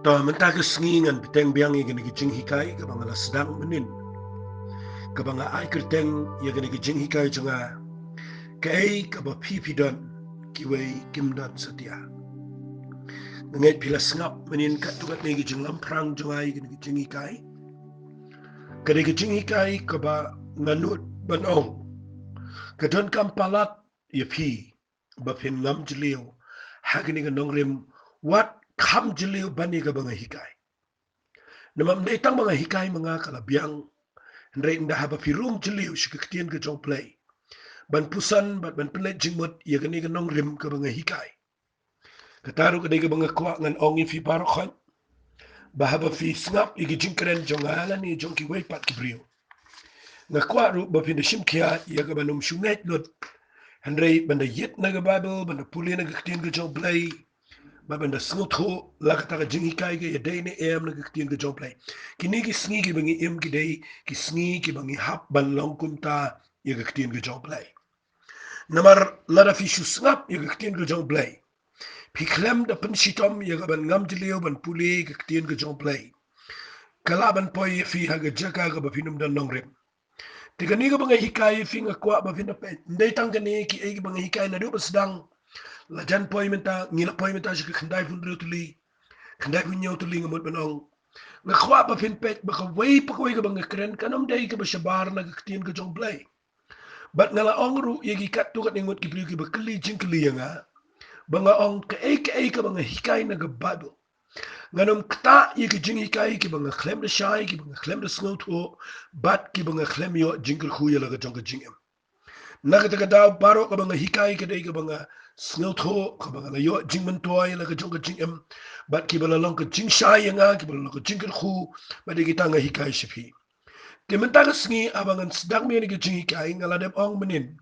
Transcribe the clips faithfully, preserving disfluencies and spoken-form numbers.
To mynta ka sngi ngan bteng biang ïa kane ka jinghikai kaba nga la sdang mynnin, kaba nga ai kyrteng ïa kane ka jinghikai jong nga, kaei kaba phi phi don kiwei kim don satia. Nga ngeit phi la sngap mynnin katto katne ka jinglamphrang jong nga ïa kane ka jinghikai. Ka dei ka jinghikai kaba nga nud ban ong, ka donkam palat ïa phi ba phin ngam jylliew ha kane ka nongrim, wat kham jylliew ban ïa kaba nga hikai. Namar ym dei tang ba nga hikai ma nga ka la biang, hynrei ynda haba phi rung jylliew sha ka ktien ka jong U Blei ban puson bad ban pynleit jingmut ïa kane ka nongrim kaba nga hikai. Kata ruh ka dei kaba nga kwah ngan ong ïa phi baroh khoit, ba haba phi sngap ïa ki jingkren jong nga lane jong kiwei pat ki briew, nga kwah ruh ba phin da shim khia ïa kaba ym shu ngeit lut, hynrei ban da ïit na ka Baibl, ban da pule na ka ktien ka jong U Blei, bad ban da sngewthuh la kata ka jinghikai ka ïadei ne em na ka ktien ka jong U Blei. Kine ki sngi kiba ngi im ki dei ki sngi kiba ngi hap ban long kumta ïa ka ktien ka jong U Blei. Namar lada phi shu sngap ïa ka ktien ka jong U Blei, phi khlem da pynshitom ïa ka ban ngam jylliew ban pule ka ktien ka jong U Blei, ka lah ban poi ïa phi ha ka jaka kaba phin ym don nongrim. Te kane kaba nga hikai ïa phi nga kwah ba phin da peit. Ym dei tang kane kiei kiba nga hikai naduh ba sdang. La jan poi mynta, ngi la poi mynta sha ka khyndai phew hynriew tylli, khyndai phew hynñiew tylli nga mut ban ong. Nga kwah ba phin peit ba kawei pa kawei kaba nga kren kan ym dei kaba shabar na ka ktien ka jong U Blei. Bad nga la ong ruh ïa ki katto katne ngut ki briew kiba kylli jingkylli ïa nga, ba nga ong kaei kaei kaba nga hikai na ka Baibl, ngan ym ktah ïa ki jinghikai kiba nga khlem da shai, kiba nga khlem da sngewthuh, bad kiba nga khlem ïoh jingkyrkhu ïa la ka jong ka jingim. Na kata ka daw baroh kaba nga hikai ka dei kaba nga sngewthuh, kaba nga la ïoh jingmyntoi ïa la ka jong ka jingim, bad kiba la long ka jingshai ïa nga, kiba la long ka jingkyrkhu, bad ïa kita nga hikai sha phi. Te mynta ka sngi haba ngan sdang biang ïa ka jinghikai nga la dep ong mynnin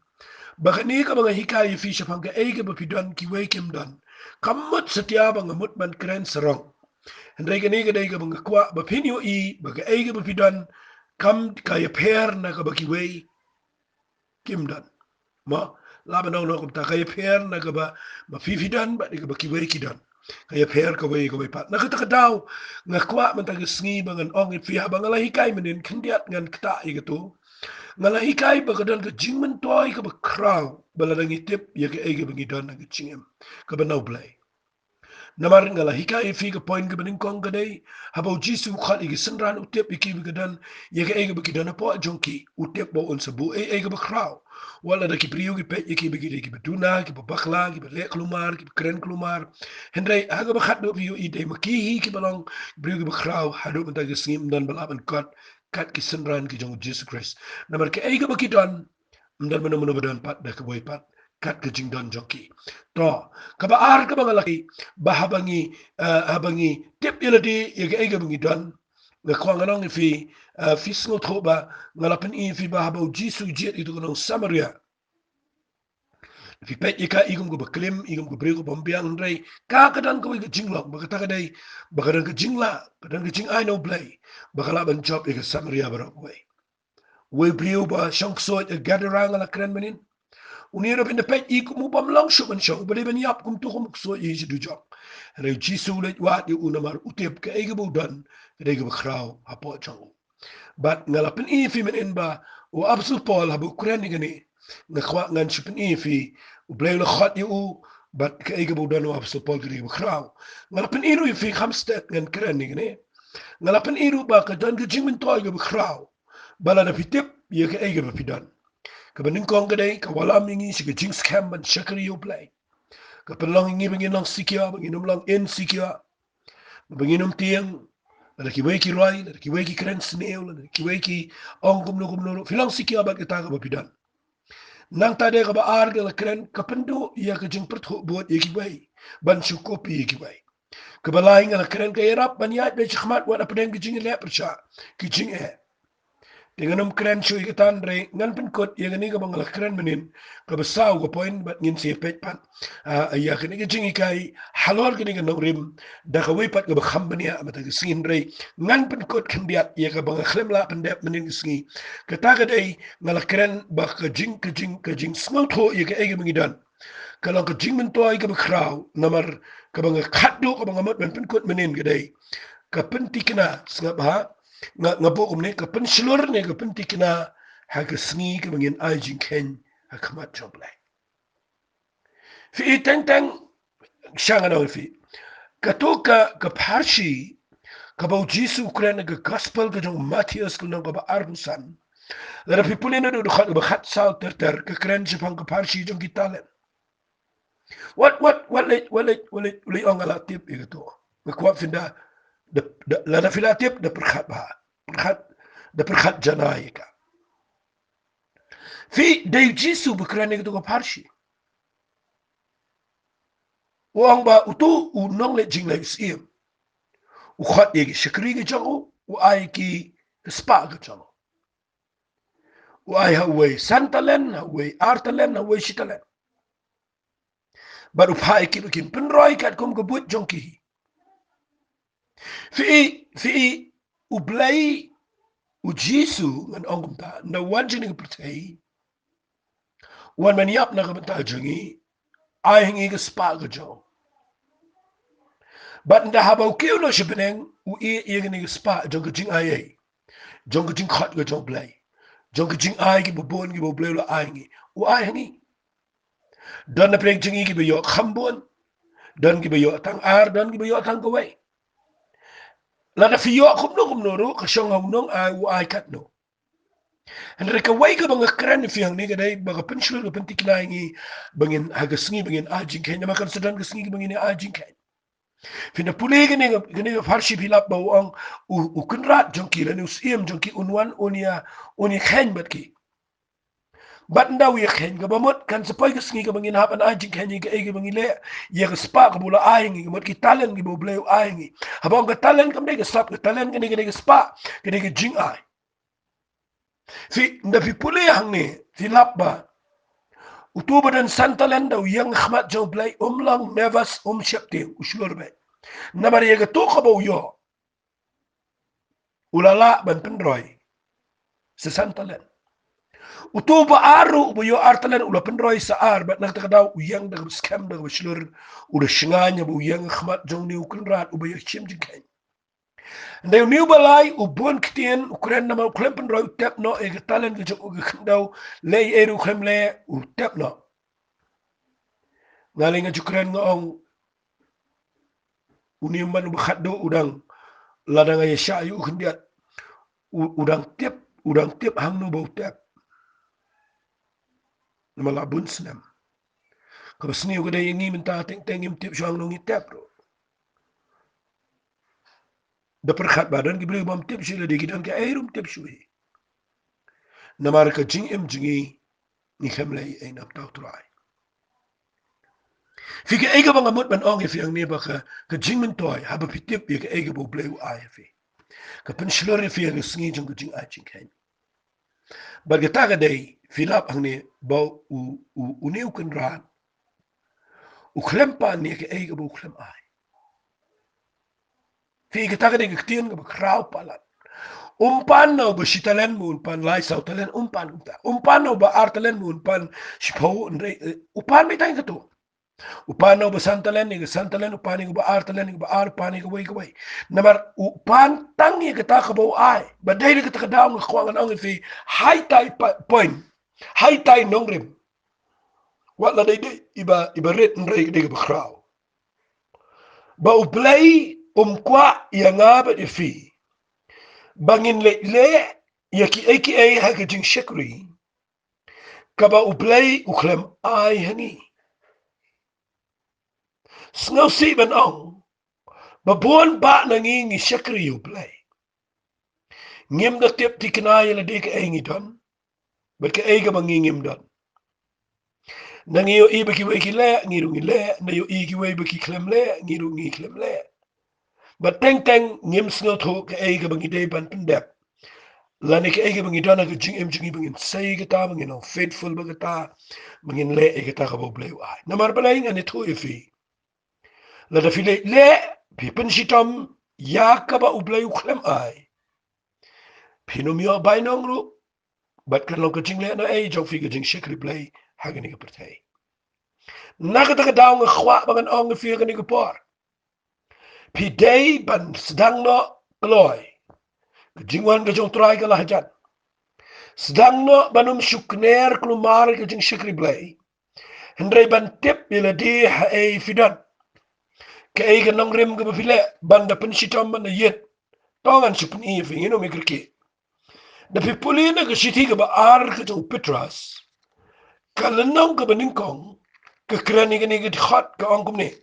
ba kane kaba nga hikai ïa phi shaphang kaei kaba phi don kiwei kim don, kam mut satia ba nga mut ban kren sarong. Hynrei kane ka dei kaba nga kwah ba phin ïohi ba kaei kaba phi don kam, ka ïapher na kaba kiwei kim don. Mo, lah ban ong noh kumta, ka ïapher na kaba ma phi phi don bad kaba kiwei ki don. Ka ïapher kawei kawei pat. Na kata ka daw nga kwah mynta ka sngi ba ngan ong ïa phi haba nga la hikai mynnin khyndiat ngan ktah ïa kato. Nga la hikai ba ka don ka jingmyntoi kaba khraw ba lada ngi tip ïa kaei kaba ngi don ha ka jingim kaba na U Blei. Namar nga la hikai ïa phi ka point kaba nyngkong ka dei haba U Jisu u khot ïa ki synran u tip ïa kiba ki don, ïa kaei kaba ki don hapoh jong ki, u tip ba un sa buh ei ei kaba khraw. Wat lada ki briew ki peit ïa ki ba ki dei kiba duna, kiba bakla, kiba leh kulmar, kiba kren kulmar. Hynrei ha kaba khatduh phi ïohi dei ma ki hi kiba long briew kiba khraw haduh mynta ka sngi ym don ba lah ban kot kat ki synran ki jong U Jisu Khrist. Namar kaei kaba ki don ym don mano mano ba don pat da kawei pat kat ka jingdon jong ki. To, kaba ar kaba nga la hikai ba haba ngi, eh, haba ngi tip ïa lade ïa kaei kaba ngi don, nga kwah ngan ong ïa phi, eh, phi sngewthuh ba nga la pyni ïa phi ba haba U Jisu u jied ïa kato ka nong Samaria, phi peit ïa ka i kum kaba klim, i kum ka briew kaba ym biang, hynrei ka ka don kawei ka jinglong ba kata ka dei ba ka don ka jinglah, ka don ka jingai na U Blei ba ka lah ban jop ïa ka Samaria baroh kawei. Uwei u briew ba shong ksuid ha Gadara nga la kren mynnin. Une ruh phin da peit i kum u bym long shuh ban shong, uba dei ban ïap kumto kum u ksuid ïa shi dujok. Hynrei U Jisu u leit wad ïa u namar u tip kaei kaba u don ka dei kaba khraw hapoh jong u. Bad nga la pyni ïa phi mynnin ba u Apostol Paul haba u kren ïa kane, nga kwah ngan shu pyni ïa phi, U Blei u la khot ïa u bad kaei kaba u don u Apostol Paul ka dei kaba khraw. Nga la pyni ruh ïa phi kham stet ngan kren ïa kane. Nga la pyni ruh ba ka don ka jingmyntoi kaba khraw ba lada phi tip ïa kaei kaba phi don. Kaba nyngkong ka dei ka wallam ïa ngi sha ka jingskhem ban shakri ïa U Blei. Ka pynlong ïa ngi ba ngin long secure, ba ngin ym long insecure, ba ngin ym tieng lada kiwei ki roi, lada kiwei ki kren sniew, lada kiwei ki ong kumno kumno ruh, phi long secure bad kata kaba phi don. Nangta de kaba ar nga la kren ka pynduh ïa ka jingpyrthuh bud ïa kiwei ban shu copy ïa kiwei. Kaba lai nga la kren ka ïarap ban ïaid beit shakhmat wat hapdeng ka jingïaleh pyrshah, ka jingeh. Te ngan ym kren shuh ïa kata, hynrei ngan pynkut ïa kane kaba nga la kren mynnin, kaba saw ka point bad ngin sa ïa peit pat, ah, ïa kane ka jinghikai halor kane ka nongrim da kawei pat kaba kham bniah mynta ka sngi, hynrei ngan pynkut khyndiat ïa kaba nga khlem lah pyndep mynnin ka sngi. Kata ka dei nga la kren ba ka jing, ka jing, ka jingsngewthuh ïa kaei kaba ngi don Ka long ka jingmyntoi kaba khraw, namar kaba nga khatduh, kaba nga mut ban pynkut mynnin ka dei ka pyntikna, sngap ha, nga, nga buh kumne, ka pynshlur ne ka pyntikna ha ka sngi kaba ngin ai jingkheiñ ha khmat jong U Blei. Phi i teng teng, sha nga ong ïa phi, kato ka, ka pharshi kaba U Jisu u kren ha ka gospel ka jong u Mathaios ka lynnong kaba arphew san. Lada phi pule naduh dkhot kaba khatsaw ter ter, ka kren shaphang ka pharshi jong ki talent. Wat, wat, wat leh, wat leh, wat leh, wat leh ong nga la tip ïa kato. Nga kwah phin da, da, da, lada phi la tip, da pyrkhat bha. Pyrkhat, da pyrkhat janai ïa ka. Phi, dei U Jisu ba kren ïa kato ka pharshi. U ong ba uto u nongleit jingleit u syiem, u khot ïa ki shakri ki jong u, u ai ki spah ki jong u. U ai ha uwei san talent, ha uwei ar talent, ha uwei shi talent. Bad u phah ïa ki ba kin pynroi katkum ka buit jong ki. Phi i, phi i, U Blei, U Jisu, ngan ong kumta, ynda u wan sha kane ka pyrthei, u wan ban ïap na ka bynta jong ngi, ai ha ngi ka spah ka jong u. Bad ynda haba u kiew noh sha bneng, u ïeh ïa kane ka spah jong ka jingai ei, jong ka jingkhot ka jong U Blei, jong ka jingai kiba bun kiba U Blei u la ai ha ngi, u ai ha ngi. Don na pdeng jong ngi kiba ïoh kham bun, don kiba ïoh tang ar, don kiba ïoh tang kawei. Lada phi ïoh kumno kumno ruh, ka shong ha u nongai u ai katno. Hynrei kawei kaba nga kren ïa phi hangne ka dei ba ka pynshlur, ka pyntikna ïa ngi ba ngin, ha ka sngi ba ngin ai jingkheiñ, namar kan sa don ka sngi ba ngin ai jingkheiñ. Phin da pule kane, kane ka pharshi, phi lap ba u ong, u, u kynrad jong ki lane u syiem jong ki un wan, un ïa, un ïa kheiñ bad ki. Bad ynda u ïa kheiñ, kaba mut kan sa poi ka sngi kaba ngin hap ban ai jingkheiñ ïa kaei kaba ngi leh, ïa ka spah kaba u la ai ha ngi, ka mut ki talent kiba U Blei u ai ha ngi. Haba ong ka talent kam dei ka sap, ka talent ka dei, ka dei ka spah, ka dei ka jingai. Phi, ynda phi pule hangne, phi lap ba uto ba don san talent da u ïeng ha khmat jong U Blei, um long nervous, um sheptieng, u shlur beit. Namar ïa kato kaba u ïoh, u la lah ban pynroi sa san talent. Uto ba ar ruh, uba ïoh ar talent, u la pynroi sa ar, bad na kata ka daw u ïeng da kaba skhem, da kaba shlur, u da shngaiñ haba u ïeng ha khmat jong une u kynrad uba ïa shim jingkheiñ. Hynrei une uba lai u bun ktien, u kren namar u khlem pynroi, u tep noh ïa ka talent ka jong u, ka khyndew, leh ei ruh u khlem leh, u tep noh. Nga leh, nga ju kren, nga ong, une u man uba khatduh u dang, lada nga ïa shah ïa u khyndiat, u, u dang tip, u dang tip hangno ba u tep. Namar la bun snem. Kaba sniew ka dei ïa ngi mynta, teng teng ngim tip shuh hangno ngi tep ruh. Da pyrkhat ba don ki briew bym tip shuh lade, ki don kiei ruh ym tip shuh hi. Namar ka jingim jong ngi, ngi khlem leh ei nam tau Trai. Phi, kaei kaba nga mut ban ong ïa phi hangne ba ka, ka jingmyntoi, haba phi tip ïa kaei kaba U Blei u ai ïa phi, ka pynshlur ïa phi ha ka sngi jong ka jingai jingkheiñ. Bad kata ka dei, phi lap hangne ba u, u, une u kynrad u khlem pan ïa kaei kaba u khlem ai. Phi, kata ka dei ka ktien kaba khraw palat. Um pan na uba shi talent mo un pan lai saw talent, um pan kumta. Um pan na uba ar talent mo un pan shiphew, hynrei, eh, u pan beit tang ïa kato. U pan na uba san talent ïa ka san talent, u pan ïa kaba ar talent ïa kaba ar, u pan ïa kawei kawei. Namar u pan tang ïa kata kaba u ai. Ba dei da kata ka daw nga kwah ngan ong ïa phi, high tie pa-, point, high tie nongrim, wat la dei dei iba, iba rit, hynrei ka dei kaba khraw. Ba U Blei um kwah ïa nga bad ïa phi ba ngin leh, leh ïa kiei kiei ha ka jingshakri kaba U Blei u khlem ai ha ngi. Sngewsih ban ong ba bun bah na ngi ngi shakri ïa U Blei. Ngim da tip thikna ïa lade kaei ngi don bad kaei kaba ngi ngim don. Na ngi ïohi ba kiwei ki leh, ngi ruh ngi leh. Na ïohi kiwei ba ki khlem leh, ngi ruh ngi khlem leh. Bad teng teng ngim sngewthuh kaei kaba ngi dei ban pyndep, lane kaei kaba ngi don ha ka jingim jong ngi ba ngin sei kata, ba ngin long faithful bad kata, ba ngin leh ïa kata kaba U Blei u ai. Namar balei? Ngan ïathuh ïa phi. Lada phi leh, leh, phi pynshitom ïa kaba U Blei u khlem ai, phin ym ïoh bainong ruh. Bad kan long ka jinglehnohei jong phi, ka jingshakri Blei ha kane ka pyrthei. Na kata ka daw nga kwah ba ngan ong ïa phi ha kane ka por, phi dei ban sdang noh kloi. Ka jingwan ka jong U Trai ka la hajan. Sdang noh ban ym shu kner kulmar ka jingshakri Blei, hynrei ban tip ïa lade ha ei phi don, kaei ka nongrim kaba phi leh, ban da pynshitom ban da ïit. To ngan shu pyni ïa phi, ngin ym ïa kyrkieh. Da phi pule na ka shithi kaba ar ka jong u Petros, ka lynnong kaba nyngkong, ka kren ïa kane ka dkhot, ka ong kumne.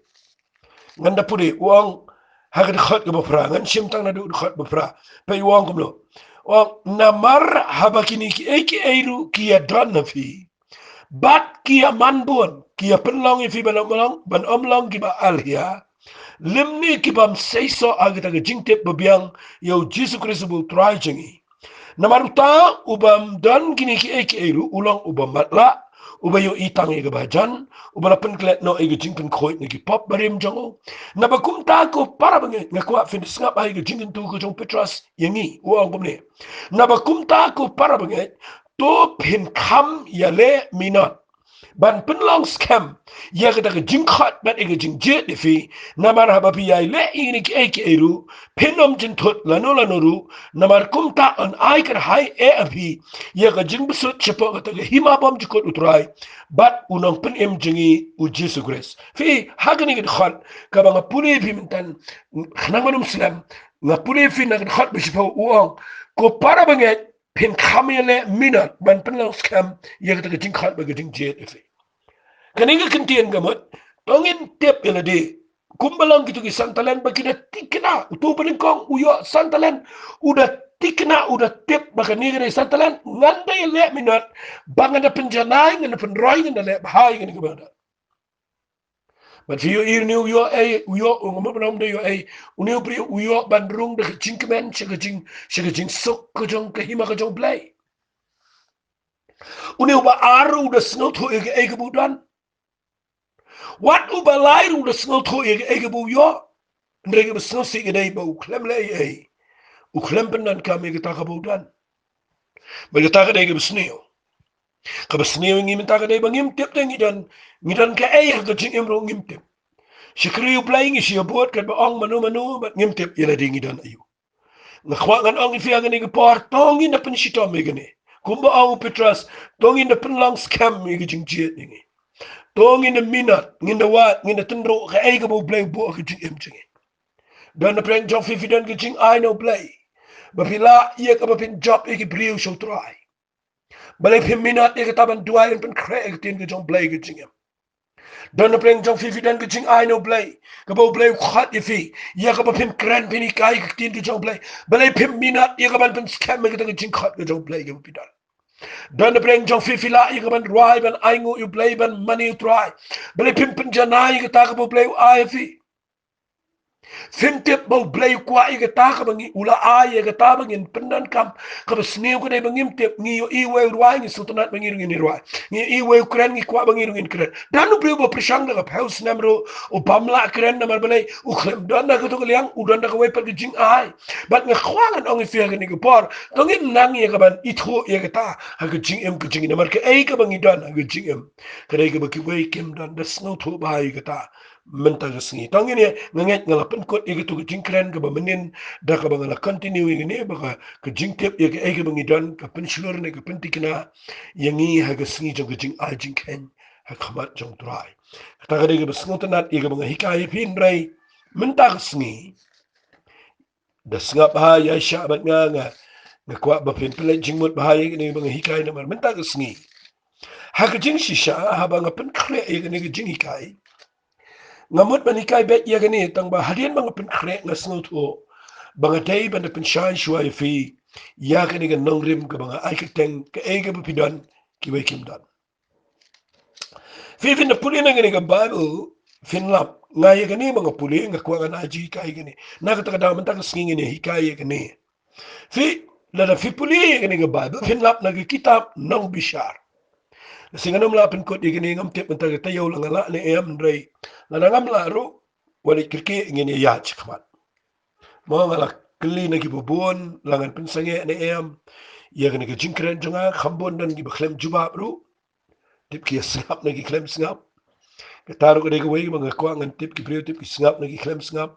Ngan da pule, u ong ha ka dkhot kaba phra, ngan shim tang naduh dkhot ba phra. Peit u ong kumno. U ong, namar haba kine kiei kiei ruh ki ïa don ha phi, bad ki ïa man bun, ki ïa pynlong ïa phi ban ym long, ban ym long kiba alhia, lymne ki bym seisoh ha kata ka jingtip babiang ïa U Jisu Khrist uba U Trai jong ngi. Namar uta u bym don kine kiei kiei ruh u long uba matlah, uba ïohi tang ïa kaba hajan, uba la pynklet noh ïa ka jingpynkhuid na ki pop barim jong u. Naba kumta ko para bangeit, nga kwah phin sngap ha ïa ka jingkyntu ka jong u Petros ïa ngi, u ong kumne. Naba kumta ko para bangeit, to phin kham ïaleh minot ban pynlong skhem ïa kata ka jingkhot bad ïa ka jingjied ïa phi. Namar haba phi ïaleh ïa kine kiei kiei ruh, phin ym jynthut lano lano ruh. Namar kumta yn ai kyrhai eh ha phi ïa ka jingbsut shapoh kata ka hima bymjukut U Trai bad U Nongpynim jong ngi U Jisu Khrist. Phi, ha kane ka dkhot kaba nga pule ïa phi mynta, khnang ban ym slem, nga pule ïa phi na ka dkhot ba shiphew, u ong, ko para bangeit, phin kham ïaleh minot ban pynlong skhem ïa kata ka jingkhot bad ka jingjied ïa phi. Kane ka kyntien ka mut, to ngin tip ïa lade, kumba long kito ki san talent ba ki da thikna, uto uba nyngkong u ïoh san talent, u da thikna, u da tip ba kane ka dei san talent, ngan da ïaleh minot ba ngan da pynjanai, ngan da pynroi, ngan da leh bha ïa kane kaba nga don. Bad phi ïohi une u ïoh ei, u ïoh, u ngam ong ba ym dei ïoh ei, une u briew u ïoh ban rung da ka jingkmen sha ka jing, sha ka jingsuk ka jong ka hima ka jong U Blei. Une uba ar u da sngewthuh ïa kaei kaba u don. Wat uba lai ruh u da sngewthuh ïa kaei kaba u ïoh. Hynrei kaba sngewsih ka dei ba u khlem leh ei ei, u khlem pyndonkam ïa kata kaba u don. Bad kata ka dei kaba sniew. Kaba sniew ïa ngi mynta ka dei ba ngim tip de ngi don, ngi don kaei ha ka jingim ruh ngim tip. Shakri U Blei ngi shu ïa bud katba ong mano mano bad ngim tip ïa lade ngi don aïu. Nga kwah ngan ong ïa phi ha kane ka por, to ngin da pynshitom ïa kane. Kumba ong u Petros, to ngin da pynlong skhem ïa ka jingjied ïa ngi. To ngin da minot, ngin da wad, ngin da tynruh kaei kaba U Blei u buh ha ka jingim jong ngi. Don napdeng jong phi, phi don ka jingai na U Blei ba phi lah ïa kaba phin jop ïa ki briew sha U Trai. Balei phim minot ïa kata ban duwai ban pynkhreh ïa ka ktien ka jong U Blei ha ka jingim? Don napdeng jong phi, phi don ka jingai na U Blei kaba U Blei u khot ïa phi, ïa kaba phin kren phin hikai ïa ka ktien ka jong U Blei. Balei phim minot ïa ka ban pynskhem ïa kata ka jingkhot ka jong U Blei kaba phi don? Don napdeng jong phi, phi lah ïa ka ban rwai, ban ainguh ïa U Blei, ban mane ïa U Trai. Balei phim pynjanai ïa kata kaba U Blei u ai ïa phi? Phim tip ba U Blei u kwah ïa kata kaba ngi, u la ai ïa kata ba ngin pyndonkam. Kaba sniew ka dei ba ngim tip, ngi ïohi uwei u rwai, ngi sngewtynnat ba ngi ruh ngin ïa rwai. Ngi ïohi uwei u kren, ngi kwah ba ngi ruh ngin kren. Don u briew ba pyrshang da ka phew snem ruh u bym lah kren, namar balei? U khlem don da kato ka liang, u don da kawei pat ka jingai. Bad nga kwah ngan ong ïa phi ha kane ka por, to ngin nang ïa ka ban ithuh ïa kata ha ka jingim ka jong ngi, namar kaei kaba ngi don ha ka jingim ka dei kaba kiwei kim don da sngewthuh bha ïa kata. Mynta ka sngi, to ngin ïa, nga ngeit nga la pynkut ïa katu ka jingkren kaba mynnin, da kaba nga la continue ïa kane, ba ka, ka jingtip ïa kaei kaba ngi don ka pynshlur ne ka pynthikna ïa ngi ha ka sngi jong ka jingai jingkheiñ ha khmat jong U Trai. Kata ka dei kaba sngewtynnat ïa kaba nga hikai ïa phi, hynrei mynta ka sngi, da sngap bha ïa sha bad nga, nga, nga kwah ba phin pynleit jingmut bha ïa kane ba nga hikai, namar mynta ka sngi, ha ka jingshisha, haba nga pynkhreh ïa kane ka jinghikai, nga mut ban hikai beit ïa kane, tang ba hadien ba nga pynkhreh nga sngewthuh ba nga dei ban da pynshai shuwa ïa phi ïa kane ka nongrim kaba nga ai kyrteng, kaei kaba phi don kiwei kim don. Phi, phin da pule na kane ka Baibl, phin lap, nga ïa kane ba nga pule, nga kwah ngan ai jinghikai ïa kane. Na kata ka daw mynta ka sngi ngin ïa hikai ïa kane. Phi, lada phi pule ïa kane ka Baibl, phin lap na ka kitab Nongbishar. Lashai ngan ym lah pynkut ïa kane, ngam tip mynta ka taïew la nga lah ne em, hynrei lada ngam lah ruh, wat leit kyrkieh, ngin ïa ïaid shakhmat. Mo, nga la kylli na kiba bun, la ngan pynsangeh ne em ïa kane ka jingkren jong nga, kham bun don kiba khlem jubab ruh. Tip ki ïa sngap ne ki khlem sngap. Kata ruh ka dei kawei ba nga kwah ngan tip ki briew tip ki sngap na ki khlem sngap.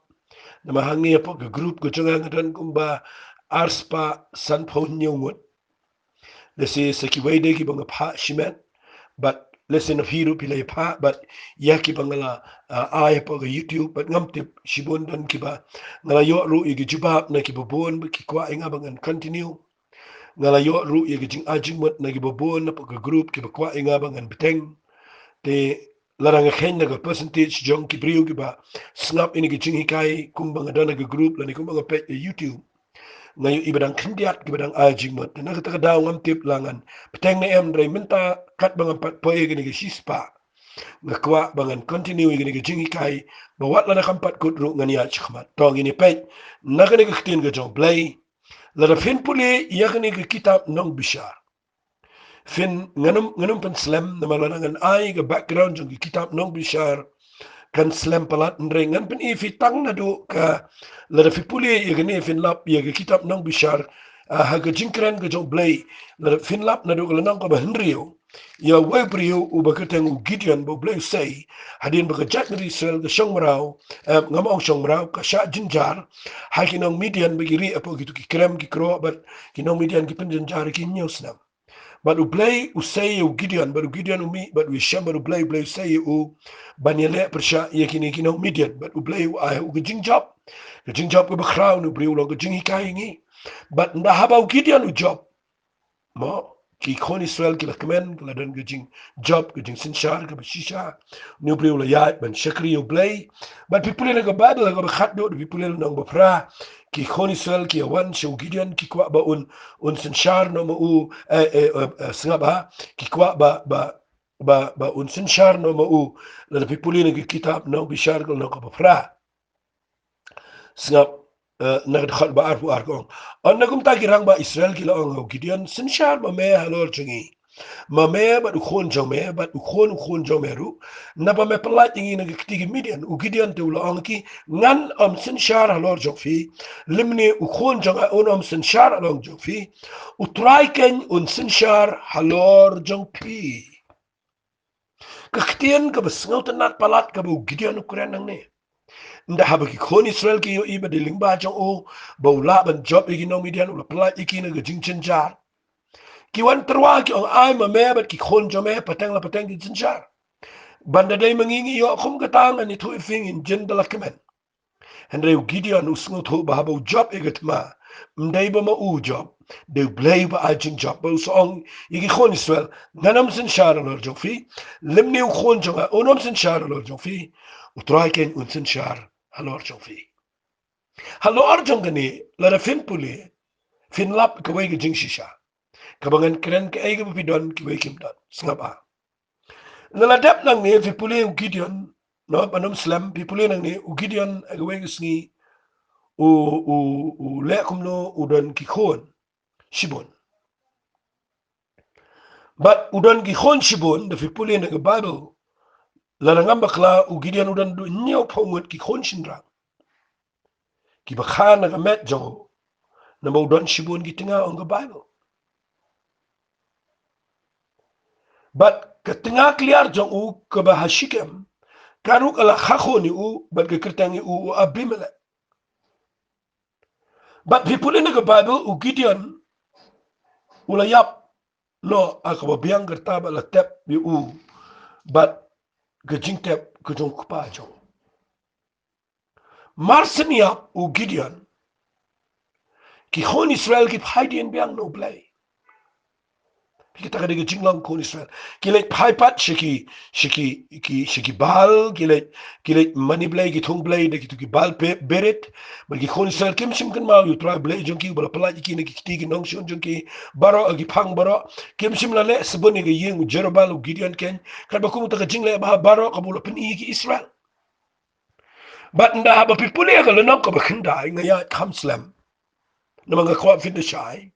Namar hangne hapoh ka group ka jong nga nga don kumba arspah sanphew hynñiew ngut. Lehse sa kiwei de kiba nga phah shimet. Bad lehse na phi ruh phi la ïa phah bad ïa kiba nga la, ah, ai hapoh ka YouTube bad ngam tip shibun don kiba nga la ïoh ruh ïa ki jubab na kiba bun ba ki kwah ïa nga ba ngan continue. Nga la ïoh ruh ïa ka jingai jingmut na kiba bun na ka group kiba kwah ïa nga ba ngan bteng. Te lada nga kheiñ na ka percentage jong ki briew kiba sngap ïa ka jinghikai kumba nga don na ka group lane kumba nga peit ïa YouTube, nga ïohi ba dang khyndiat kiba dang ai jingmut. Te na kata ka daw ngam tip la ngan bteng ne em, hynrei mynta katba ngam pat poi ïa kane ka shispah, nga kwah ba ngan continue ïa kane ka jinghikai ba wat lada kam pat kut ruh ngan ïaid shakhmat. To ngin ïa peit na kane ka ktien ka jong U Blei. Lada phin pule ïa kane ka kitab Nongbishar, phin, ngan ym, ngan ym pynslem namar lada ngan ai ka background jong ka kitab Nongbishar kan slem palat, hynrei ngan pyni ïa phi tang naduh ka, lada phi pule ïa kane phin lap ïa ka kitab Nongbishar, ah, ha ka jingkren ka jong U Blei. Lada phin lap naduh ka lynnong kaba hynriew, ïa uwei u briew uba kyrteng u Gideon ba U Blei u sei, hadien ba ka jaitbynriew Israel ka shong mraw, eh, ngam ong shong mraw, ka shah jynjar ha ki nong Midian ba ki rieh hapoh kito ki krem ki kroh bad ki nong Midian ki pynjynjar ïa ki hynñiew snem. Bad U Blei u sei ïa u Gideon, bad u Gideon u mih bad u ïashem bad U Blei, U Blei u sei ïa u ban ïaleh pyrshah ïa kine ki nong Midian, bad U Blei u ai ha u ka jingjop, ka jingjop kaba khraw. Une u briew u long ka jinghikai ïa ngi. Bad ynda haba u Gideon u jop, mo, ki khun Israel ki la kmen, ki la don ka jingjop, ka jingsynshar kaba shisha. Une u briew u la ïaid ban shakri ïa U Blei. Bad phi pule na ka Baibl kaba khatduh, phi pule lynnong ba phra, ki khun Israel ki ïa wan sha u Gideon, ki kwah ba un, un synshar noh ma u, eh, eh, eh, eh, sngap ha, ki kwah ba, ba, ba, ba un synshar noh ma u. Lada phi pule na ka kitab Nongbishar ka lynnong kaba phra, sngap, eh, na ka dkhot ba arphew ar ka ong: Ynda kumta ki rangbah Israel ki la ong ha u Gideon, synshar ma me halor jong ngi, ma me bad u khun jong me bad u khun u khun jong me ruh, naba me pyllait ïa ngi na ka kti ki Midian. U Gideon te u la ong ïa ki, ngan ym synshar halor jong phi, lymne u khun jong nga un ym synshar halor jong phi, U Trai keiñ un synshar halor jong phi. Ka ktien kaba sngewtynnat palat kaba u Gideon u kren nangne. Ynda haba ki khun Israel ki ïohi ba dei lyngba jong u ba u lah ban jop ïa ki nong Midian, u la pyllait ïa ki na ka jingjynjar, ki wan tyrwa ki ong, ai ma me bad ki khun jong me pateng la pateng ki jynjar. Ban da dei ma ngi ngi ïoh kum kata ngan ïathuh ïa phi, ngin jin da la kmen. Hynrei u Gideon u sngewthuh ba haba u jop ïa ka thma, ym dei ba ma u u jop, dei U Blei uba ai jingjop, bad u sa ong ïa ki khun Israel, ngan ym synshar halor jong phi, lymne u khun jong nga un ym synshar halor jong phi, U Trai keiñ un synshar halor jong phi. Halor jong kane, lada phin pule, phin lap kawei ka jingshisha kaba ngan kren, kaei kaba phi don kiwei kim don. Sngap ha. Lada dep nangne phi pule u Gideon, no, ban ym slem, phi pule nangne u Gideon ha kawei ka sngi u, u, u leh kumno, u don ki khun shibun. Bad u don ki khun shibun, da phi pule na ka Baibl, lada ngam bakla, u Gideon u don haduh hynñiewphew ngut ki khun shynrang kiba kha na ka met jong u, naba u don shibun ki tnga, ong ka Baibl. Bad ka tnga kliar jong u kaba ha Shikem, ka ruh ka la kha khun ïa u, bad ka kyrteng ïa u u Abimelek. Bad phi pule na ka Baibl, u Gideon u la ïap noh ha kaba biang, ka rta ba la tep ïa u bad ka jingtep ka jong u kpa jong u. Mar shen ïap u Gideon, ki khun Israel ki phai dien biang na U Blei. Phi, kata ka dei ka jinglong khun Israel. Ki leit phai pat sha ki, sha ki, ki, sha ki Baal, ki leit, ki leit mane blei, ki thung blei da kito ki Baal Pe-, Berit. Bad ki khun Israel kim shym kynmaw ïa U Trai Blei jong ki uba la pyllait ïa ki na ki kti ki nongshun jong ki baroh, ki phang baroh. Kim shym la leh sbun ïa ka ïing u Jerubbaal, u Gideon keiñ. Katba kum kata ka jingleh bha baroh kaba u la pyni ïa ki Israel. Bad ynda haba phi pule ïa ka lynnong kaba khyndai, nga ïaid kham slem, namar nga kwah phin da shai.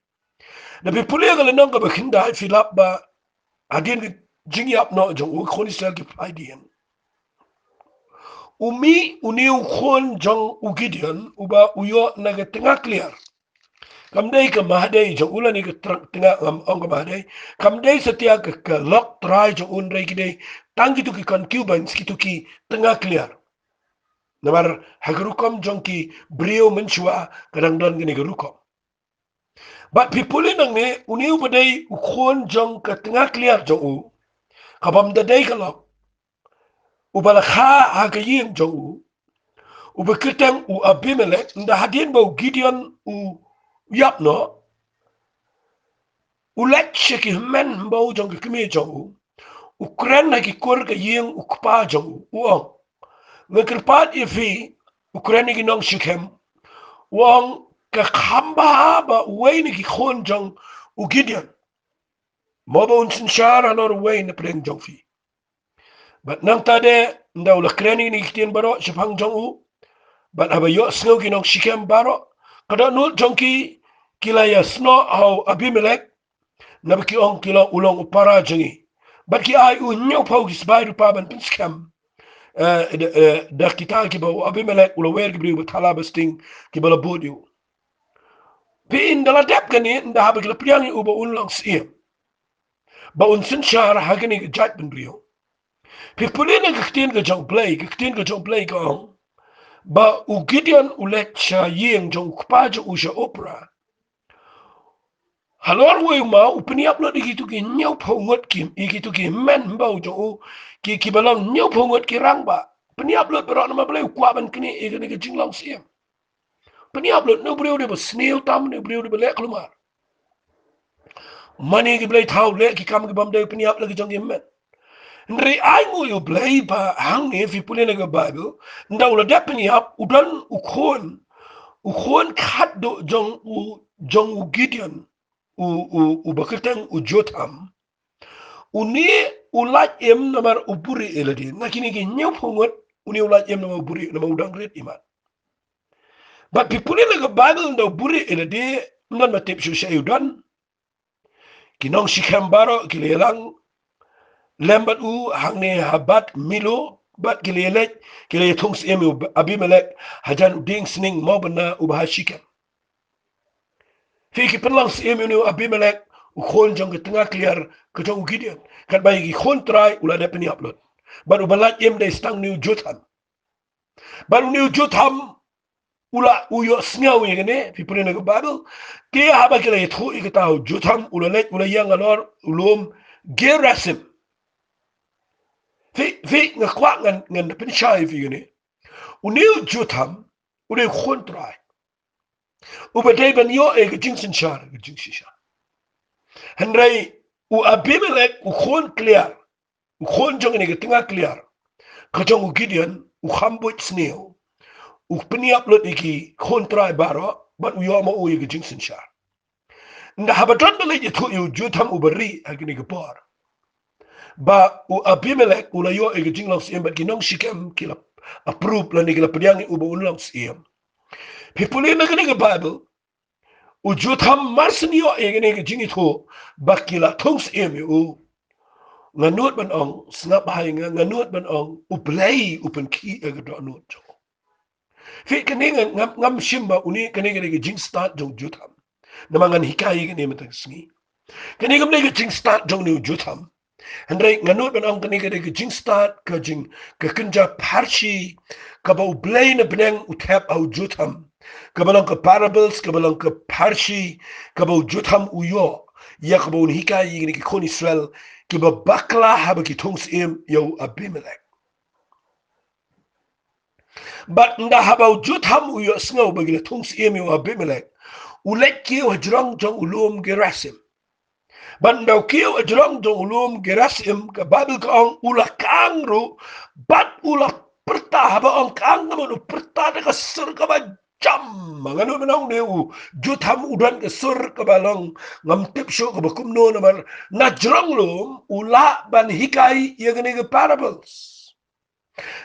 Da phi pule ïa ka lynnong kaba khyndai, phi lap ba hadien ka jingïap noh jong u, khun Israel ki phai dien, u mih une u khun jong u Gideon uba u ïoh na ka tnga kliar. Kam dei ka Mahathei jong u lane ka tnga, ngam ong ka Mahathei. Kam dei satia ka, ka lok trai jong u, hynrei ki dei tang kito ki concubines, kito ki tnga kliar. Namar ha ka rukom jong ki briew mynshuwa ka dang don kane ka rukom. Bad phi pule nangne, une uba dei u khun jong ka tnga kliar jong u, ka bym da dei ka lok, uba la kha ha ka ïing jong u, uba kyrteng u Abimelek, ynda hadien ba u Gideon u ïap noh, u leit sha ki hynmen hynbew jong ka kmie jong u, u kren ha ki kur ka ïing u kpa jong u, u ong, nga kyrpad ïa phi, u kren ïa ki nong Shikhem, u ong, ka kham bha ba uwei na ki khun jong u Gideon, mo ba un synshar halor uwei na pdeng jong phi. Bad nangta de, ynda u la kren ïa kine ki ktien baroh shaphang jong u, bad haba ïohsngew ki nong Shikhem baroh, ka dohnud jong ki, ki la ïasnoh ha u Abimelek, naba ki ong ki long, u long u para jong ngi. Bad ki ai u hynñiewphew ki spah rupa ban pynskhem, eh, da, eh, da kita kiba u Abimelek u la wer, ki briew ba thala ba sting kiba la bud ïa u. Phi, ynda la dep kane, ynda haba ki la pdiang ïa u ba un long syiem, ba un synshar ha kane ka jaitbynriew, phi pule na ka ktien ka jong U Blei, ka ktien ka jong U Blei ka ong ba u Gideon u leit sha ïing jong u kpa jong u sha Ophrah. Halor uwei u maw, u pynïap lut ïa kito ki hynñiewphew ngut ki, ïa kito ki hynmen hynbew jong u, ki, kiba long hynñiewphew ngut ki rangbah. Pynïap lut baroh namar balei? U kwah ban knieh ïa kane ka jinglong syiem. Pynïap lut, une u briew u dei ba sniew tam, une u briew u dei ba leh kulmar. Mane ki blei thaw, leh ki kam ki bym dei, pynïap la ki jong ki hynmen. Hynrei ai nguh ïa U Blei ba hangne, phi pule na ka Baibl, ynda u la dep pynïap, u don u khun, u khun khatduh jong u, jong u Gideon, u, u, uba kyrteng u Jotham. Une u lait im namar u buhrieh ïa lade. Na kine ki hynñiewphew ngut, une u lait im namar u buhrieh, namar u dang rit imat. Bad phi pule na ka Baibl, ynda u buhrieh ïa lade, ym don ba tip shuh shaei u don. Ki nong Shikhem baroh ki la ïalang lem bad u hangne ha Bat Milo, bad ki la ïaleit, ki la ïathung syiem ïa u Abimelek hajan u dieng sning mawbynna uba ha Shikhem. Phi, ki pynlong syiem ïa une u Abimelek, u khun jong ka tnga kliar ka jong u Gideon. Katba ïa ki khun trai u la dep pynïap lut. Bad uba lait im dei tang une u Jotham. Bad une u Jotham u la, u ïohsngew ïa kane, phi pule na ka Baibl. Te haba ki la ïathuh ïa kata, u Jotham u la leit, u la ïeng halor u lum Gerasim. Phi, phi, nga kwah ngan, ngan da pynshai ïa phi kane. Une u Jotham u dei u khun trai uba dei ban ïoh ïa ka jingsynshar, ka jingshisha. Hynrei u Abimelek, u khun kliar, u khun jong kane ka tnga kliar ka jong u Gideon, u kham buit sniew, u pynïap lut ïa ki khun trai baroh, bad u ïoh ma u ïa ka jingsynshar. Ynda haba don ba leit ïathuh ïa u Jotham uba rieh ha kane ka por ba u Abimelek u la ïoh ïa ka jinglong syiem, bad ki nong Shikhem ki la approve lane ki la pdiang ïa u ba un long syiem. Phi pule na kane ka Baibl, u Jotham mar shu ïoh ïa kane ka jingïathuh ba ki la thung syiem ïa u, nga nud ban ong, sngap bha ïa nga, nga nud ban ong, U Blei u pynkhih ïa ka dohnud jong u. Phi, kane nga, ngam, ngam shim ba une, kane ka dei ka jingstad jong u Jotham. Namar ngan hikai ïa kane mynta ka sngi. Kane kam dei ka jingstad jong une u Jotham. Hynrei nga nud ban ong kane ka dei ka jingstad, ka jing, ka kynja pharshi kaba U Blei na bneng u thep ha u Jotham. Kaba long ka parables, kaba long ka pharshi kaba u Jotham u ïoh ïa kaba un hikai ïa kine ki khun Israel kiba bakla haba ki thung syiem ïa u Abimelek. Bad ynda haba u Jotham u ïohsngew ba ki la thung syiem ïa u Abimelek, u leit kiew hajrong jong u lum Gerasim. Bad ynda u kiew hajrong jong u lum Gerasim, ka Baibl ka ong u la khang ruh, bad u la pyrta, haba ong khang, ka mut u pyrta da ka sur kaba jam. Nga nud ban ong une u Jotham u don ka sur kaba long, ngam tip shuh kaba kumno, namar na jrong lum u lah ban hikai ïa kane ka parables.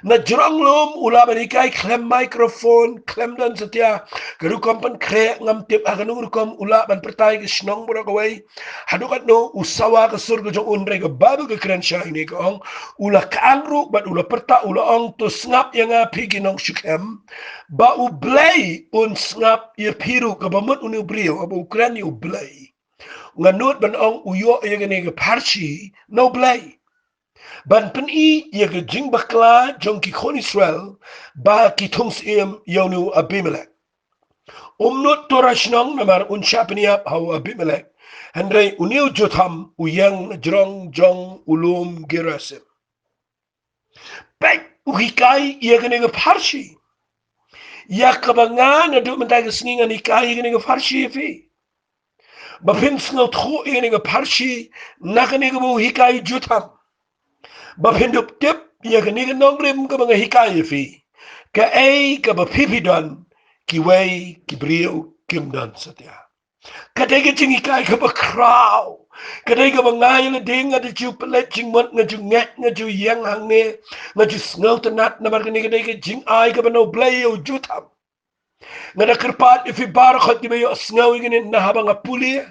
Na jrong lum u lah ban hikai khlem microphone, khlem don satia ka rukom pynkhreh, ngam tip ha kano ka rukom u lah ban pyrta ïa ka shnong baroh kawei. Haduh katno u sawa ka sur ka jong u, hynrei ka Baibl ka kren shai ne ka ong, u la khang ruh bad u la pyrta, u la ong, to sngap ïa nga phi ki nong Shikhem, ba U Blei un sngap ïa phi ruh. Kaba mut une u briew haba u kren ïa U Blei, nga nud ban ong u ïoh ïa kane ka pharshi na U Blei. ban pyni ïa ka jingbakla jong ki khun Israel ba ki thung syiem ïa une u Abimelek. Um nud tur ha shnong namar un shah pynïap ha u Abimelek. Hynrei une u Jotham u ïeng na jrong jong u lum Gerasim. Peit, u hikai ïa kane ka pharshi. Ïa kaba nga naduh mynta ka sngi ngan hikai ïa kane ka pharshi ïa phi. Ba phin sngewthuh ïa kane ka pharshi na kane kaba u hikai u Jotham. Ba phin dup tip ïa kane ka nongrim kaba nga hikai ïa phi. Kaei kaba phi phi don, kiwei ki briew kim don satia. Ka dei ka jinghikai kaba khraw. Ka dei kaba nga ïa lade nga da ju pynleit jingmut, nga ju ngeit, nga ju ïeng hangne, nga ju sngewtynnat namar kane ka dei ka jingai kaba na u Blei ïa u Jotham. Nga da kyrpad ïa phi baroh kiba ïohsngew ïa kane, na haba nga pule,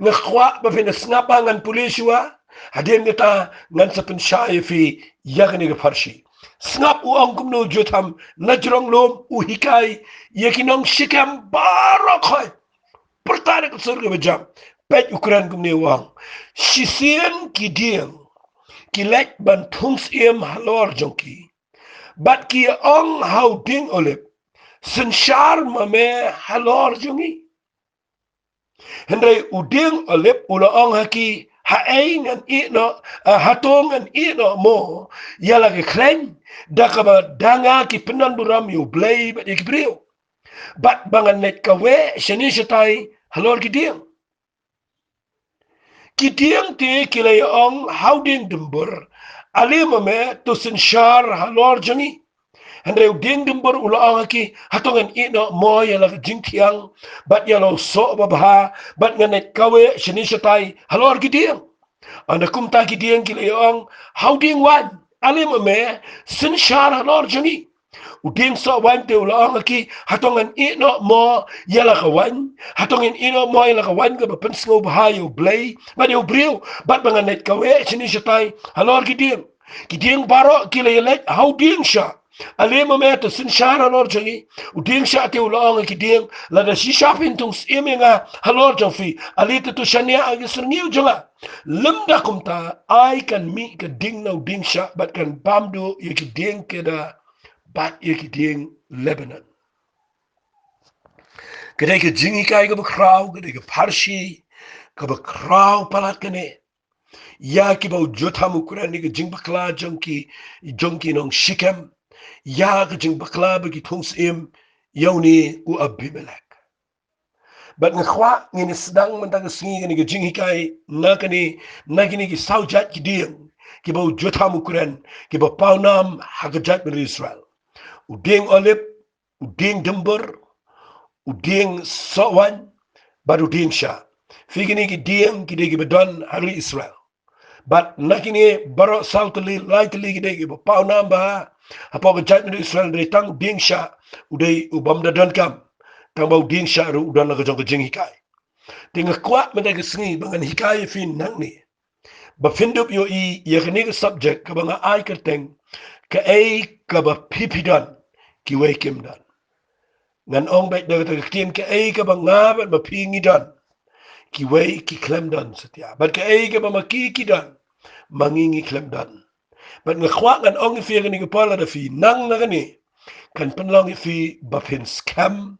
nga kwah ba phin sngap ba ngan pule shuwa. Hadien kata ngan sa pynshai ïa phi ïa kane ka pharshi. Sngap u ong kumno u Jotham na jrong lum, u hikai ïa ki nong Shikem baroh khoit. Pyrta da ka sur kaba jam. Peit u kren kumne u ong. Shisien ki dieng ki leit ban thung syiem halor jong ki. Bad ki ong ha u dieng olib, synshar ma me halor jong ngi. Hynrei u dieng olib u la ong ha ki, haei ngan ïeh noh, ah, hato ngan ïeh noh mo ïa la ka khleiñ, da kaba da nga ki pyndon burom ïa u Blei bad ïa ki briew. Bad ba ngan leit kaweh shane shatai halor ki dieng. Ki dieng te ki la ïa ong ha u dieng dymbur, ale ma me to synshar halor jong ngi. Hynrei u dieng dymbur u la ong ha ki, hato ngan ïeh noh mo ïa la ka jingthiang bad ïa la u soh babha, bad ngan leit kaweh shane shatai halor ki dieng. Ynda kumta ki dieng ki la ïa ong ha u dieng waiñ, ale ma me synshar halor jong ngi. U dieng soh waiñ te u la ong ha ki, hato ngan ïeh noh mo ïa la ka waiñ, hato ngan ïeh noh mo ïa la ka waiñ kaba pynsngewbha ïa u Blei bad ïa u briew, bad ba ngan leit kaweh shane shatai halor ki dieng. Ki dieng baroh ki la ïa leit ha u dieng shah, ale ma me to synshar halor jong ngi. U dieng shah te u la ong ha ki dieng, lada shisha phin thung syiem ïa nga halor jong phi, ale te to shaniah ha ki syrngiew jong nga. Lymda kumta ai kan mih ka ding na u dieng shah bad kan bam duh ïa ki dieng kedar bad ïa ki dieng Lebanon. Ka dei ka jinghikai kaba khraw, ka dei ka pharshi kaba khraw palat kane. Ïa kiba u Jotham u kren ïa ka jingbakla jong ki, jong ki nong Shikem. Ïa ka jingbakla ba ki thung syiem ïa une u Abimelek. Bad nga kwah ngin ïa sdang mynta ka sngi kane ka jinghikai na kane, na kine ki saw jait ki dieng kiba u Jotham u kren, kiba paw nam ha ka jaitbynriew Israel. U dieng olib, u dieng dymbur, u dieng soh waiñ, bad u dieng shah. Phi, kine ki dieng ki dei kiba don ha ri Israel. Bad na kine baroh saw tylli, lai tylli ki dei kiba paw nam bha hapoh ka jaitbynriew Israel, dei tang u dieng shah u dei u bym da donkam. Tang ba u dieng shah ruh u don la ka jong ka jinghikai. Te nga kwah mynta ka sngi ba ngan hikai ïa phi nangne, ba phin dup ïohi ïa kane ka subject kaba nga ai kyrteng, kaei kaba phi phi don, kiwei kim don. Ngan ong beit da kata ka ktien, kaei kaba nga bad ma phi ngi don, kiwei ki khlem don satia. Bad kaei kaba ma ki ki don, ma ngi ngi khlem don. Bad nga kwah ngan ong ïa phi ha kane ka por, lada phi nang na kane, kan pynlong ïa phi ba phin skhem,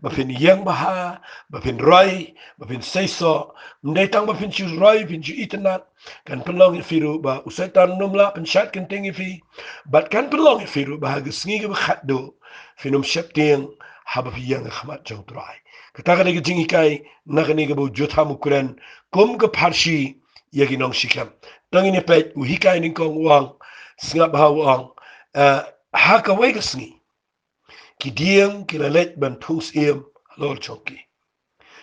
ba phin ïeng bha, ba phin roi, ba phin seisoh. Ym dei tang ba phin shu roi, phin shu itynnad. Kan pynlong ïa phi ruh ba u Soitan um lah pynshad kynting ïa phi. Bad kan pynlong ïa phi ruh ba ha ka sngi kaba khatduh phin ym sheptieng haba phi ïeng ha khmat jong u Trai. Kata ka dei ka jinghikai na kane kaba u Jotham u kren kum ka pharshi ïa ki nong Shikem. Tang ngin ïa peit, u hikai nyngkong u ong, sngap bha, u ong, eh, ha kawei ka sngi ki dieng ki la leit ban thung syiem halor jong ki.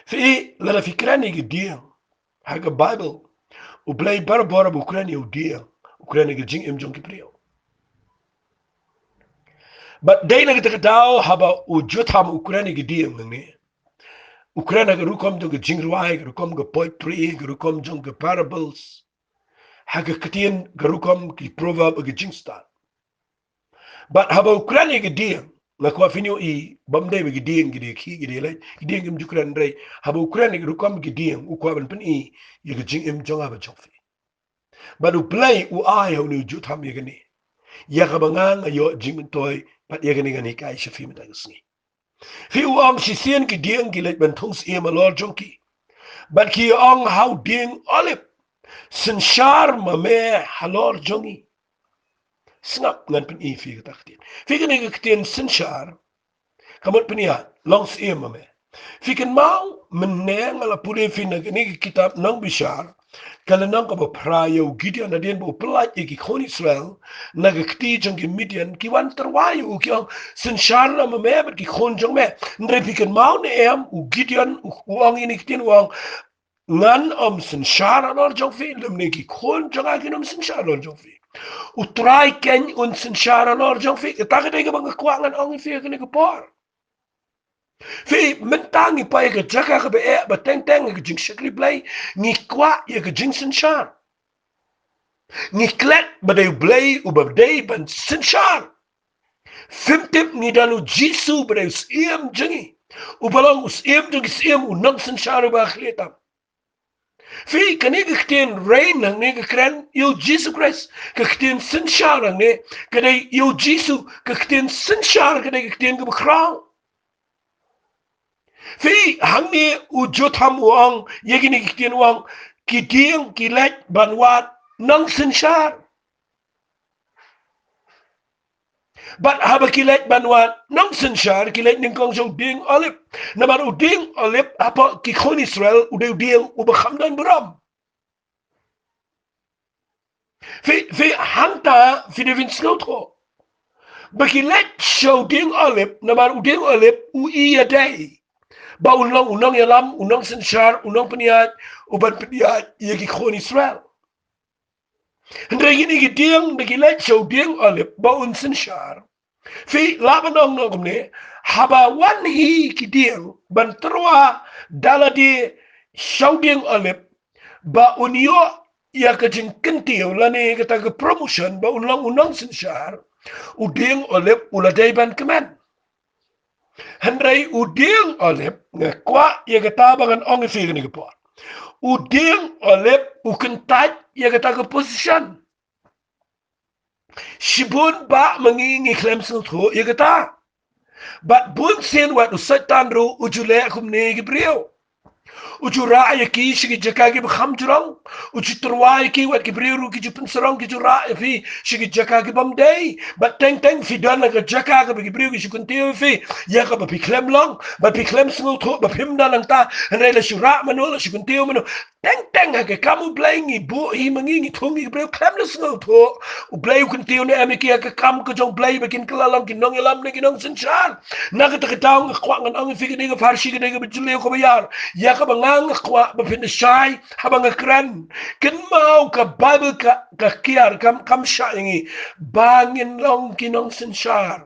Phi, lada phi kren ïa ki dieng ha ka Baibl, u Blei barabor ba u kren ïa u dieng, u kren ïa ka jingim jong ki briew. Bad dei na kata ka daw haba u Jotham u kren ïa ki dieng nangne, u kren ha ka rukom jong ka jingrwai, ka rukom ka poetry, ka rukom jong ka parables, ha ka ktien, ka rukom ki proverb, ka jingstad. Bad haba u kren ïa ki dieng, nga kwah phin ïohi, bym dei ba ki dieng ki dei khih, ki dei lait, ki dieng kim ju kren, hynrei haba u kren ïa ki rukom ki dieng, u kwah ban pyni ïa ka jingim jong nga bad jong phi. Bad U Blei u ai ha une u Jotham ïa kane. Ïa kaba nga nga ïoh jingmyntoi, bad ïa kane ngan hikai sha phi mynta ka sngi. Phi, u ong shisien ki dieng ki leit ban thung syiem halor jong ki. Bad ki ong ha u dieng Olib, synshar ma me halor jong ngi. Sngap, ngan pyni phi kata ka ktien. Phi, kane ka ktien synshar, ka mut pynïaid, long syiem ma me. Phi kynmaw, mynne nga la pule phi na kane ka kitab Nongbishar, ka lynnong kaba phra, ïa u Gideon hadien ba u pyllait ïa ki khun Israel na ka kti jong ki Midian, ki wan tyrwa ïa u, ki ong, synshar noh ma me bad ki khun jong me. Hynrei phi kynmaw ne em, u Gideon u, u ong ïa kine ki ktien, u ong, ngan ym synshar halor jong phi, lymne ki khun jong nga kin ym synshar halor jong phi. U Trai keiñ un synshar halor jong phi. Kata ka dei kaba nga kwah ngan ong ïa phi ha kane ka por. Phi, mynta ngi poi ha ka jaka kaba eh, ba teng teng ha ka jingshakri Blei ngi kwah ïa ka jingsynshar. Ngi klet ba dei U Blei uba dei ban synshar. Phim tip ngi don u Jisu ba dei u syiem jong ngi, uba long u syiem jong ki syiem, u nongsynshar uba khlieh tam. Phi, kane ka ktien reign hangne ka kren ïa u Jisu Khrist. Ka ktien synshar hangne ka dei ïa u Jisu. Ka ktien synshar ka dei ka ktien kaba khraw. Phi, hangne u Jotham u ong ïa kine ki ktien, u ong, ki dieng ki leit ban wad nongsynshar. Bad haba ki leit ban wad nongsynshar, ki leit nyngkong sha u dieng Olib. Namar u dieng Olib hapoh ki khun Israel u dei u dieng uba kham don burom. Phi, phi, hangta phi dei ban sngewthuh ba ki leit sha u dieng Olib, namar u dieng Olib u ïadei ba un long u nongïalam, u nongsynshar, u nongpynïaid, u ban pynïaid ïa ki khun Israel. Hynrei kine ki dieng da ki leit sha u dieng Olib ba un synshar. Phi, lah ban ong noh kumne, haba wan hi ki dieng ban tyrwa da lade sha u dieng Olib ba un ïoh ïa ka jingkyntiew lane kata ka promotion ba un long u nongsynshar, u dieng Olib u la dei ban kmen. Hynrei u dieng Olib, nga kwah ïa kata ba ngan ong ïa phi kane ka por, u dieng Olib u kyntait ïa kata ka position. Shibun bah ma ngi ngi khlem sngewthuh ïa kata. Bad bun sien wat u Soitan ruh u ju leh kumne ïa ki briew. U ju rah ïa ki sha ki jaka kiba kham jrong. U ju tyrwa ïa ki, wat ki briew ruh ki ju pynsarong, ki ju rah ïa phi sha ki jaka ki bym dei. Bad teng teng phi don ha ka jaka kaba ki briew ki shu kyntiew ïa phi ïa kaba phi khlem long, bad phi khlem sngewthuh ba phim don hangta. Hynrei la shu rah mano, la shu kyntiew mano, teng teng ha ka kam U Blei ngi buh hi ma ngi, ngi thung ïa ki briew khlem da sngewthuh. U Blei u kyntiew ne em ïa ki ha ka kam ka jong U Blei ba kin kylla long ki nongïalam ne ki nongsynshar. Na kata ka daw nga kwah ngan ong ïa phi kane ka pharshi, kane kaba jylliew kaba ïar, ïa kaba nga nga kwah ba phin da shai haba nga kren. Kynmaw ka Baibl ka, ka kiar, kam, kam shah ïa ngi ba ngin long ki nongsynshar.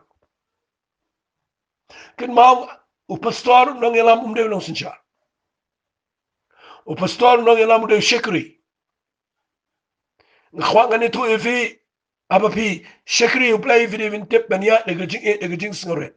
Kynmaw, u pastor u nongïalam um dei u nongsynshar. U pastor u nongïalam u dei u shakri. Nga kwah ngan ïathuh ïa phi, haba phi shakri U Blei phi dei ban tip ban ïaid da ka jingïeit, da ka jingsngewrit.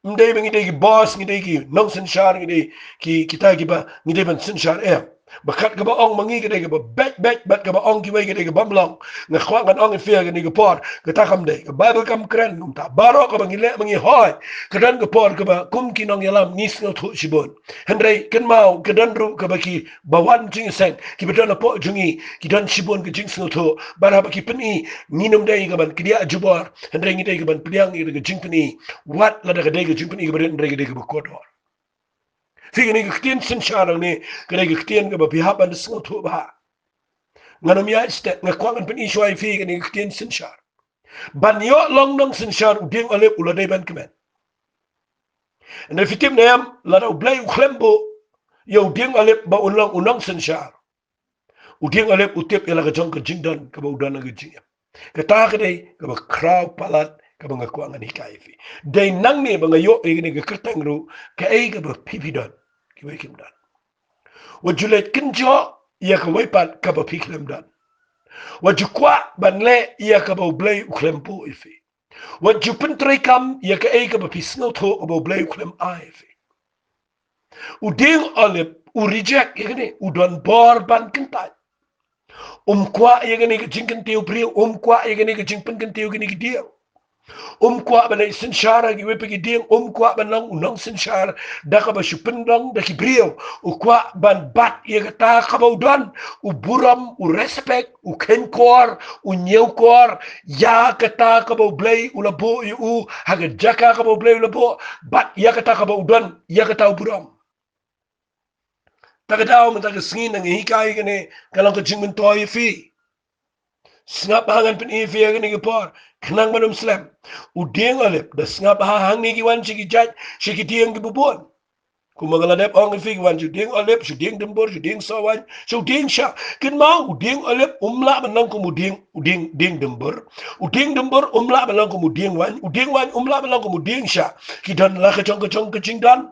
Ym dei ba ngi dei ki boss, ngi dei ki nongsynshar, ngi dei ki, kita kiba ngi dei ban synshar, em. Ba kat kaba ong ma ngi ka dei kaba beit beit, bad kaba ong kiwei ka dei kaba ym long. Nga kwah ngan ong ïa phi ha kane ka por, kata kam dei. Ka Baibl kam kren kumta. Baroh kaba ngi leh ba ngi hoi, ka don ka por kaba kum ki nongïalam ngi sngewthuh shibun. Hynrei kynmaw, ka don ruh kaba kiba wan jingïaseng, kiba don hapoh jong ngi, ki don shibun ka jingsngewthuh. Bad haba ki pyni, ngin ym dei ka ban kdiah jubor, hynrei ngi dei ka ban pdiang ïa ka jingpyni. Wat lada ka dei ka jingpyni kaba rit, hynrei ka dei kaba kordor. Phi, kane ka ktien synshar hangne ka dei ka ktien kaba phi hap ban sngewthuh bha. Ngan ym ïaid stet, nga kwah ngan pyni shuwa ïa phi kane ka ktien synshar. Ban ïoh long nongsynshar, u dieng Olib u la dei ban kmen. Hynrei phi tip ne em, lada U Blei u khlem buh ïa u dieng Olib ba un long u nongsynshar, u dieng Olib u tip ïa la ka jong ka jingdon kaba u don ha ka jingim. Kata ka dei kaba khraw palat kaba nga kwah ngan hikai ïa phi. Dei nangne ba nga ïoh ïa kane ka kyrteng ruh, kaei kaba phi phi don, kiwei kim don. Wat ju leit kynjoh ïa kawei pat kaba phi khlem don. Wat ju kwah ban leh ïa kaba U Blei u khlem buh ïa phi. Wat ju pyntreikam ïa kaei kaba phi sngewthuh kaba U Blei u khlem ai ïa phi. U dieng Olib u reject ïa kane, u don bor ban kyntait. Um kwah ïa kane ka jingkyntiew briew, um kwah ïa kane ka jingpynkyntiew kine ki dieng. Um kwah ban leit synshar ha kiwei pat ki dieng, um kwah ban long u nongsynshar da kaba shu pynlong da ki briew. U kwah ban bat ïa kata kaba u don, u burom, u respect, u kheiñ kor, u ñiew kor ïa kata kaba U Blei u la buh ïa u, ha ka jaka kaba U Blei u la buh, bat ïa kata kaba u don, ïa kata u burom. Ta ka daw mynta ka sngi nang hikai kane ka long ka jingmyntoi ïa phi. Sngap ha ngan pyni ïa phi ha kane ka por, khnang ban ym slem. U dieng Olib, da sngap ha hangne ki wan sha ki jait, sha ki dieng kiba bun. Kumba nga la dep ong ïa phi, ki wan sha u dieng Olib, sha u dieng Dymbur, sha u dieng Sohwaiñ, sha u dieng Shah. Kynmaw, u dieng Olib um lah ban long kum u dieng, u dieng, dieng Dymbur. U dieng Dymbur um lah ban long kum u dieng Waiñ, u dieng Waiñ um lah ban long kum u dieng Shah. Ki don la ka jong ka jong ka jingdon.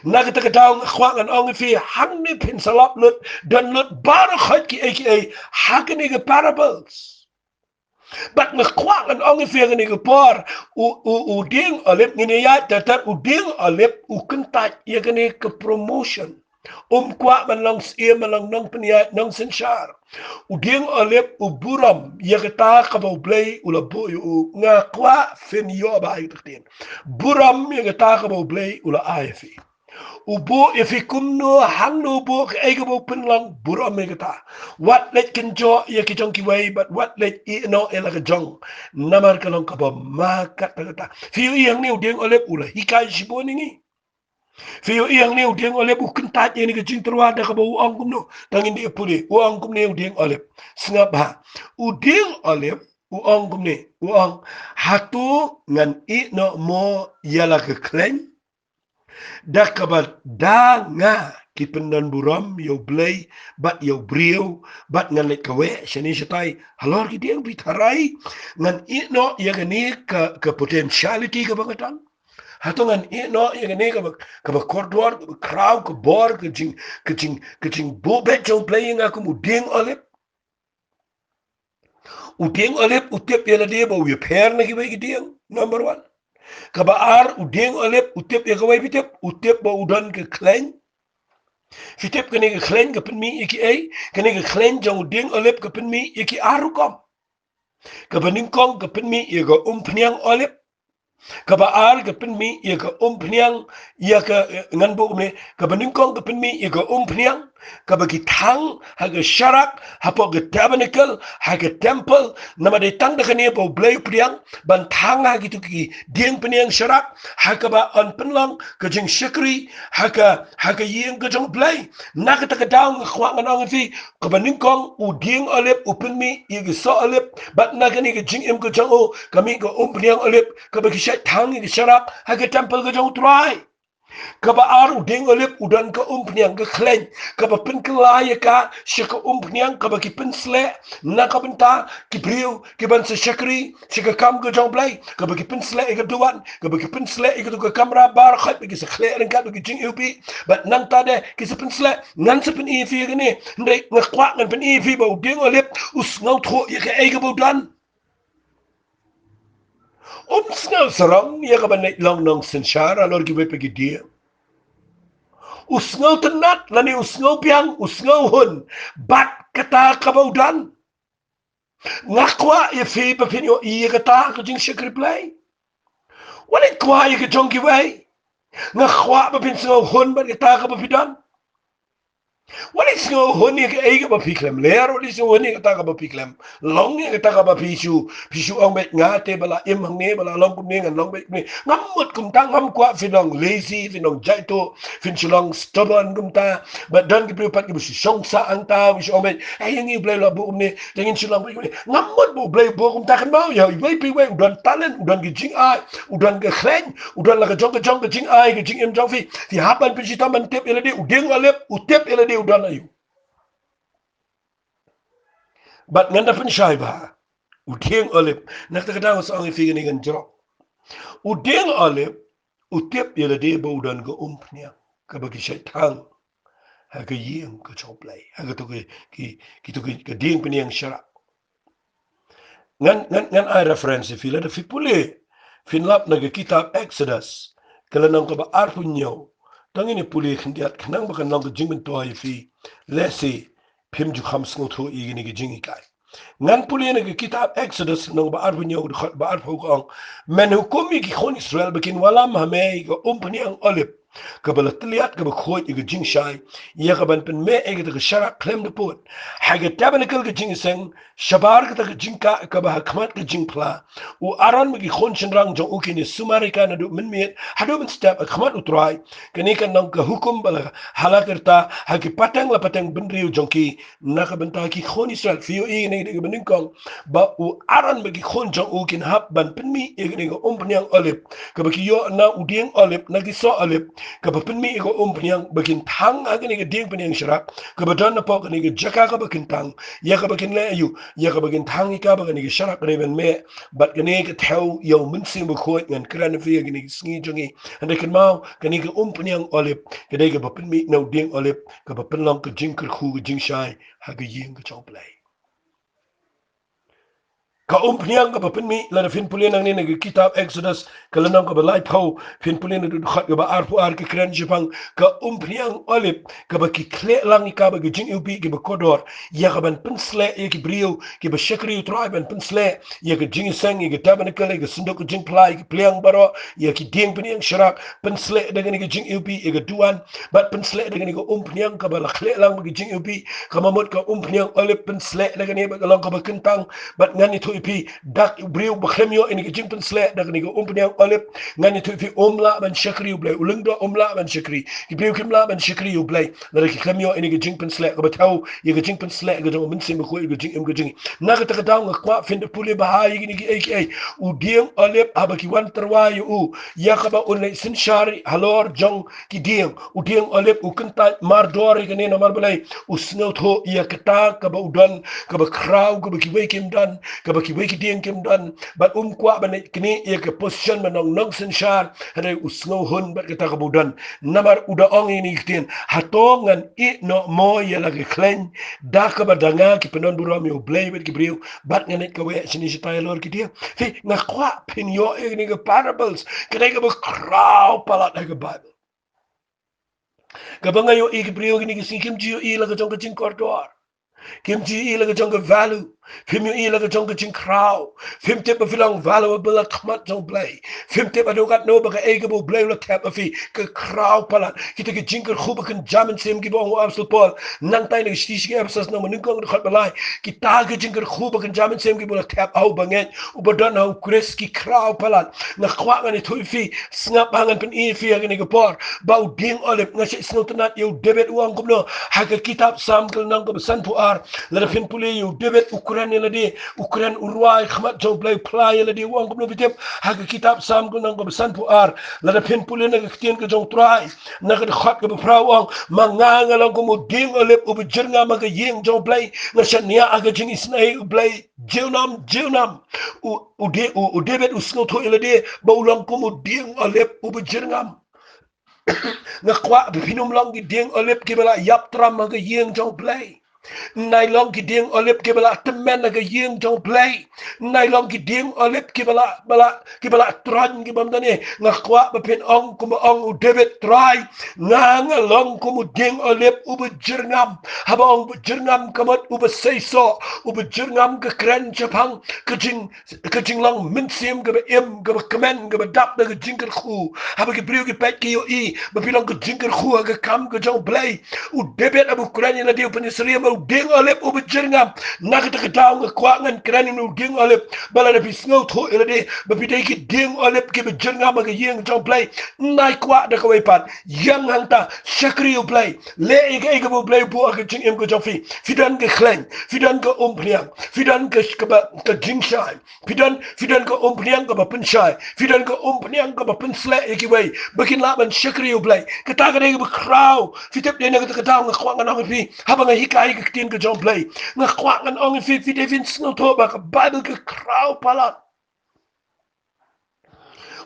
Na kata ka daw nga kwah ngan ong ïa phi, hangne phin sa lap lut, don lut baroh khoit kiei kiei ha kane ka parables. Bad nga kwah ngan ong ïa phi ha kane ka por, u, u, u dieng Olib, ngin ïa ïaid ter ter, u dieng Olib u kyntait ïa kane ka promotion. Um kwah ban long syiem, ban long nongpynïaid, nongsynshar. U dieng Olib u burom ïa kata kaba U Blei u la buh ïa u. Nga kwah phin ïoh ba ai kata ka ktien. Burom ïa kata kaba U Blei u la ai ïa phi. U buh ïa phi kumno, hangno u buh, kaei kaba u pynlong, burom ïa kata. Wat leit kynjoh ïa ki jong kiwei, bad wat leit ïeh noh ïa la ka jong. Namar ka long kaba ma kata kata. Phi ïohi hangne u dieng Olib u la hikai shibun ïa ngi. Phi ïohi hangne u dieng Olib u kyntait ïa kane ka jingtyrwa da kaba u ong kumno. Tang ngin ïa pule, u ong kumne u dieng Olib. Sngap bha. U dieng Olib u ong kumne, u ong, hato ngan ïeh noh mo ïa la ka khleiñ? Da kaba da nga ki pyndon burom ïa U Blei bad ïa u briew, bad ngan leit kaweh shane shatai. Halor ki dieng, phi tharai ngan ïeh noh ïa kane ka, ka potentiality kaba nga don? Hato ngan ïeh noh ïa kane kaba, kaba kordor, kaba khraw, ka bor, ka jing, ka jing, ka jingbuh beit jong U Blei ïa nga kum u dieng Olib? U dieng Olib u tip ïa lade ba u ïapher na kiwei ki dieng, number one. Kaba ar, u dieng Olib u tip ïa kawei, phi tip, u tip ba u don ka khleiñ. Phi tip kane ka khleiñ ka pynmih ïa kiei? Kane ka khleiñ jong u dieng Olib ka pynmih ïa ki ar rukom. Kaba nyngkong ka pynmih ïa ka umphniang Olib. Kaba ar ka pynmih ïa ka umphniang, ïa ka, eh, ngan buh kumne, kaba nyngkong ka pynmih ïa ka umphniang, kaba ki thang ha ka sharak, hapoh ka tabernacle, ha ka temple, namar dei tang da kane ba U Blei u pdiang ban thang ha kito ki dieng pynïeng sharak, ha kaba yn pynlong ka jingshakri ha ka, ha ka ïing ka jong U Blei. Na kata ka daw nga kwah ngan ong ïa phi, kaba nyngkong u dieng Olib u pynmih ïa ki soh Olib, bad na kane ka jingim ka jong u ka mih ka umphniang Olib, kaba ki shait thang ïa ki sharak ha ka temple ka jong U Trai. Kaba ar, u dieng Olib u don ka umphniang, ka khleiñ, kaba pynkylla ïa ka sha ka umphniang, kaba ki pynsleh na ka bynta ki briew kiban sa shakri sha ka kam ka jong U Blei, kaba ki pynsleh ïa ka duwan, kaba ki pynsleh ïa ka tu ka kamra baroh khoit, ba ki sa khleh ryngkat bad ki jingiwbih. Bad nangta de ki sa pynsleh, ngan sa pyni ïa phi ïa kane, hynrei nga kwah ngan pyni ïa phi ba u dieng Olib u sngewthuh ïa kaei kaba u don. Um sngewsarong ïa kaban leit long nongsynshar halor kiwei pat ki dieng. U sngewtynnat lane u sngewbiang, u sngewhun bad kata kaba u don. Nga kwah ïa phi ba phin ïohi ïa kata ka jingshakri Blei. Wat leit kwah ïa ka jong kiwei. Nga kwah ba phin sngewhun bad kata kaba phi don. Wat leit sngewhun ïa kaei kaba phi khlem ler, wat leit sngewhun ïa kata kaba phi khlem long, ïa kata kaba phi shu, phi shu ong beit, nga te ba la im hangne, ba la long kumne, ngan long beit kumne. Ngam mut kumta, ngam kwah phin long lazy, phin long jaituh, phin shu long stubborn kumta. Bad don ki briew pat kiba shu shong sah hangta, ba shu ong beit, eh, ïa ngi U Blei u la buh kumne, te ngin shu long beit kumne. Ngam mut ba U Blei u buh kumta, kynmaw, ïa iwei pa iwei u don talent, u don ki jingai, u don ka khleiñ, u don la ka jong ka jong ka jingai, ka jingim jong phi. Phi hap ban pynshitom ban tip ïa lade, u dieng Olib u tip ïa lade u don aïu. Bad ngan da pynshai ba u dieng Olib, na kata ka daw nga sa ong ïa phi kane kan jrong. U dieng Olib u tip ïa lade ba u don ka umphniang kaba ki shait thang ha ka ïing ka jong U Blei, ha kato ki, ki, kito ki, ka dieng pynïeng sharak. Ngan, ngan, ngan ai reference ïa phi, lada phi pule, phin lap na ka kitab Exodus, ka lynnong kaba arphew hynñiew. To ngin ïa pule khyndiat khnang ba kan long ka jingmyntoi ïa phi. Lehse phim ju kham sngewthuh ïa kine ki jinghikai. Ngan pule na ka kitab Exodus lynnong ba arphew hynñiew, dkhot ba arphew, ka ong: Men hukum ïa ki khun Israel ba kin wallam ha me ïa ka umphniang olib kaba la tylliat kaba khuid ïa ka jingshai, ïa kaban pynmeh ïa kata ka sharak khlem da pud ha ka tabernakl ka jingïaseng, shabar kata ka jingkah kaba ha khmat ka jingphla. U Aaron bad ki khun shynrang jong u kin ïasumar ïa ka naduh mynmiet haduh mynstep ha khmat U Trai. Kane kan long ka hukum ba la ha la ka rta ha ki pateng la pateng bynriew jong ki, na ka bynta ki khun Israel. Phi ïohi, ïa kane ka dei kaba nyngkong ba u Aaron bad ki khun jong u kin hap ban pynmih ïa kane ka umphniang olib kaba ki ïoh na u dieng olib, na ki soh olib, kaba pynmih ïa ka umphniang ba kin thang ha kane ka dieng phniang sharak kaba don hapoh kane ka jaka kaba kyntang, ïa kaba kin leh aïu? Ïa kaba kin thang ïa ka ba kane ka sharak ka dei ban meh bad kane ka thew ïa U Mynsiem Bakhuid. Ngan kren ïa phi ïa kane ka sngi jong ngi. Hynrei kynmaw, kane ka umphniang olib ka dei kaba pynmih na u dieng olib kaba pynlong ka jingkyrkhu ka jingshai ha ka ïing ka jong U Blei. Ka umphniang kaba pynmih, lada phin pule nangne na ka kitab Exodus ka lynnong kaba laiphew, phin pule na ka dkhot kaba arphew ar, ka kren shaphang ka umphniang olib kaba ki khleh lang ïa ka bad ka jingiwbih kiba kordor, ïa kaban pynsleh ïa ki briew kiba shakri U Trai, ban pynsleh ïa ka jingïaseng, ïa ka tabernakl, ïa ka synduk ka jingphla, ïa ki pliang baroh, ïa ki dieng phniang sharak, pynsleh da kane ka jingiwbih ïa ka duwan, bad pynsleh da kane ka umphniang kaba la khleh lang bad ka jingiwbih, kaba mut ka umphniang olib, pynsleh da kane bad ka long kaba kyntang. Bad ngan ïathuh ïa phi, da u briew ba khlem ïoh ïa kane ka jingpynsleh da kane ka umphniang olib, ngan ïathuh ïa phi, um lah ban shakri U Blei. U lyngdoh um lah ban shakri. Ki briew kim lah ban shakri U Blei lada ki khlem ïoh ïa kane ka jingpynsleh kaba thew ïa ka jingpynsleh ka jong U Mynsiem Bakhuid ïa ka jingim ka jong ngi. Na kata ka daw nga kwah phin da pule bha ha ïa kine kiei kiei. U dieng olib haba ki wan tyrwa ïa u, ïa kaba un leit synshar halor jong ki dieng, u dieng olib u kyntait mardor ïa kane, namar balei? U sngewthuh ïa kata kaba u don, kaba khraw, kaba kiwei kim don, kaba kiwei ki dieng kim don. Bad um kwah ban leit knieh ïa ka position ban long nongsynshar, hynrei u sngewhun bad kata kaba u don. Namar u da ong ïa kine ki ktien: Hato ngan ïeh noh mo ïa la ka khleiñ da kaba da nga ki pyndonburom ïa U Blei bad ki briew, bad ngan leit kaweh shane shatai halor ki dieng? Phi, nga kwah phin ïoh ïa kine ki parables. Ka dei kaba khraw palat ha ka Baibl. Kaba nga ïohi, ki briew kine ki sngi kim ju ïohi la ka jong ka jingkordor. Kim ju ïohi la ka jong ka value. Phim ïohi la ka jong ka jingkhraw. Phim tip ba phi long valuable ha khmat jong U Blei. Phim tip haduh katno ba kaei kaba U Blei u la thep ha phi ka khraw palat. Kita ki jingkyrkhu ba kynja mynsiem kiba ong u Apostol Paul, nangta na ka shithi sha ki Ephesos lynnong ba nyngkong, dkhot ba lai. Kita ki jingkyrkhu ba kynja mynsiem kiba u la thep ha u bangeit, uba don ha u Khrist, ki khraw palat. Nga kwah ngan ïathuh ïa phi, sngap ba ngan pyni ïa phi ha kane ka por, ba u dieng olib, nga shait sngewtynnat ïa u David u ong kumno ha ka kitab Salm ka lynnong kaba sanphew ar. Lada phin pule, ïa u David u kren ïa lade, u kren, u rwai khmat jong U Blei, u phla ïa lade, u ong kumno, phi tip? Ha ka kitab Salm ka lynnong kaba sanphew ar, lada phin pule na ka ktien ka jong U Trai, na ka dkhot kaba phra, u ong: Ma nga nga long kum u dieng olib uba jyrngam ha ka ïing jong U Blei, nga shaniah ha ka jingisynei U Blei junom junom. U, u, u David u sngewthuh ïa lade ba u long kum u dieng olib uba jyrngam. Nga kwah ba phin ym long ki dieng olib kiba la ïap tram ha ka ïing jong U Blei. Nai long ki dieng olib kiba la tymmen ha ka ïing jong U Blei. Nai long ki dieng olib kiba la, ba la, kiba la troiñ, kiba ym don ei. Nga kwah ba phin ong kumba ong u David: Trai, nga nga long kum u dieng olib uba jyrngam. Haba ong uba jyrngam, ka mut uba seisoh, uba jyrngam ka kren shaphang ka jing ka jinglong mynsiem kaba im, kaba kmen, kaba dap da ka jingkyrkhu. Haba ki briew ki peit ki ïohi ba phi long ka jingkyrkhu ha ka kam ka jong U Blei. U David haba u kren ïa lade u pynsyriem u dieng olib uba jyrngam. Na kata ka daw nga kwah ngan kren ïa u dieng olib, ba lada phi sngewthuh ïa lade ba phi dei ki dieng olib kiba jyrngam ha ka ïing jong U Blei, nai kwah da kawei pat, ïeng hangta, shakri U Blei, leh ïa kaei kaba U Blei u buh ha ka jingim ka jong phi. Phi don ka khleiñ, phi don ka umphniang, phi don ka, kaba, ka jingshai. Phi don, phi don ka umphniang kaba pynshai. Phi don ka umphniang kaba pynsleh ïa kiwei ba kin lah ban shakri U Blei. Kata ka dei kaba khraw. Phi tip, dei na kata ka daw nga kwah ngan ong ïa phi, haba nga hikai ka ktien ka jong U Blei, nga kwah ngan ong ïa phi, phi dei phin sngewthuh ba ka Baibl ka khraw palat.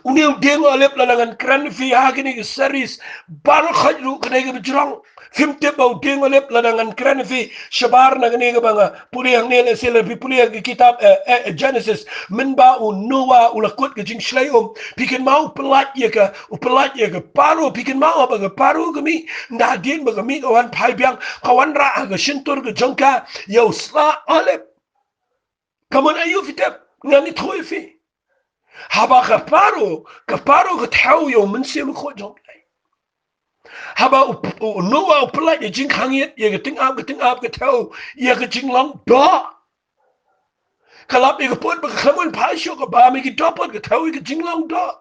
Une u dieng olib lada ngan kren ïa phi ha kine ki series baroh khoit ruh kane kaba jrong. Phim tip ba u dieng olib lada ngan kren ïa phi shabar na kane kaba nga pule hangne, lehse la phi pule ïa ka kitab, eh, eh, Genesis. Mynba u Noah u la kut ka jingshlei um, phi kynmaw u pyllait ïa ka, u pyllait ïa ka Paro, phi kynmaw ba ka Paro ka mih, ynda hadien ba ka mih ka wan phai biang, ka wanrah ha ka shyntur ka jong ka ïa u sla olib. Ka mut aïu phi tip? Ngan ïathuh ïa phi. Haba ka Paro, ka Paro ka thew ïa u Mynsiem Bakhuid jong U Blei. Haba u, u Noah u pyllait ïa ka jingkhang ïit, ïa ka tyngab, ka tyngab ka thew ïa ka jinglong doh. Ka lap ïa ka pud ba ka khlem wan phai shuh, ka bam ïa ki dohpud, ka thew ïa ka jinglong doh.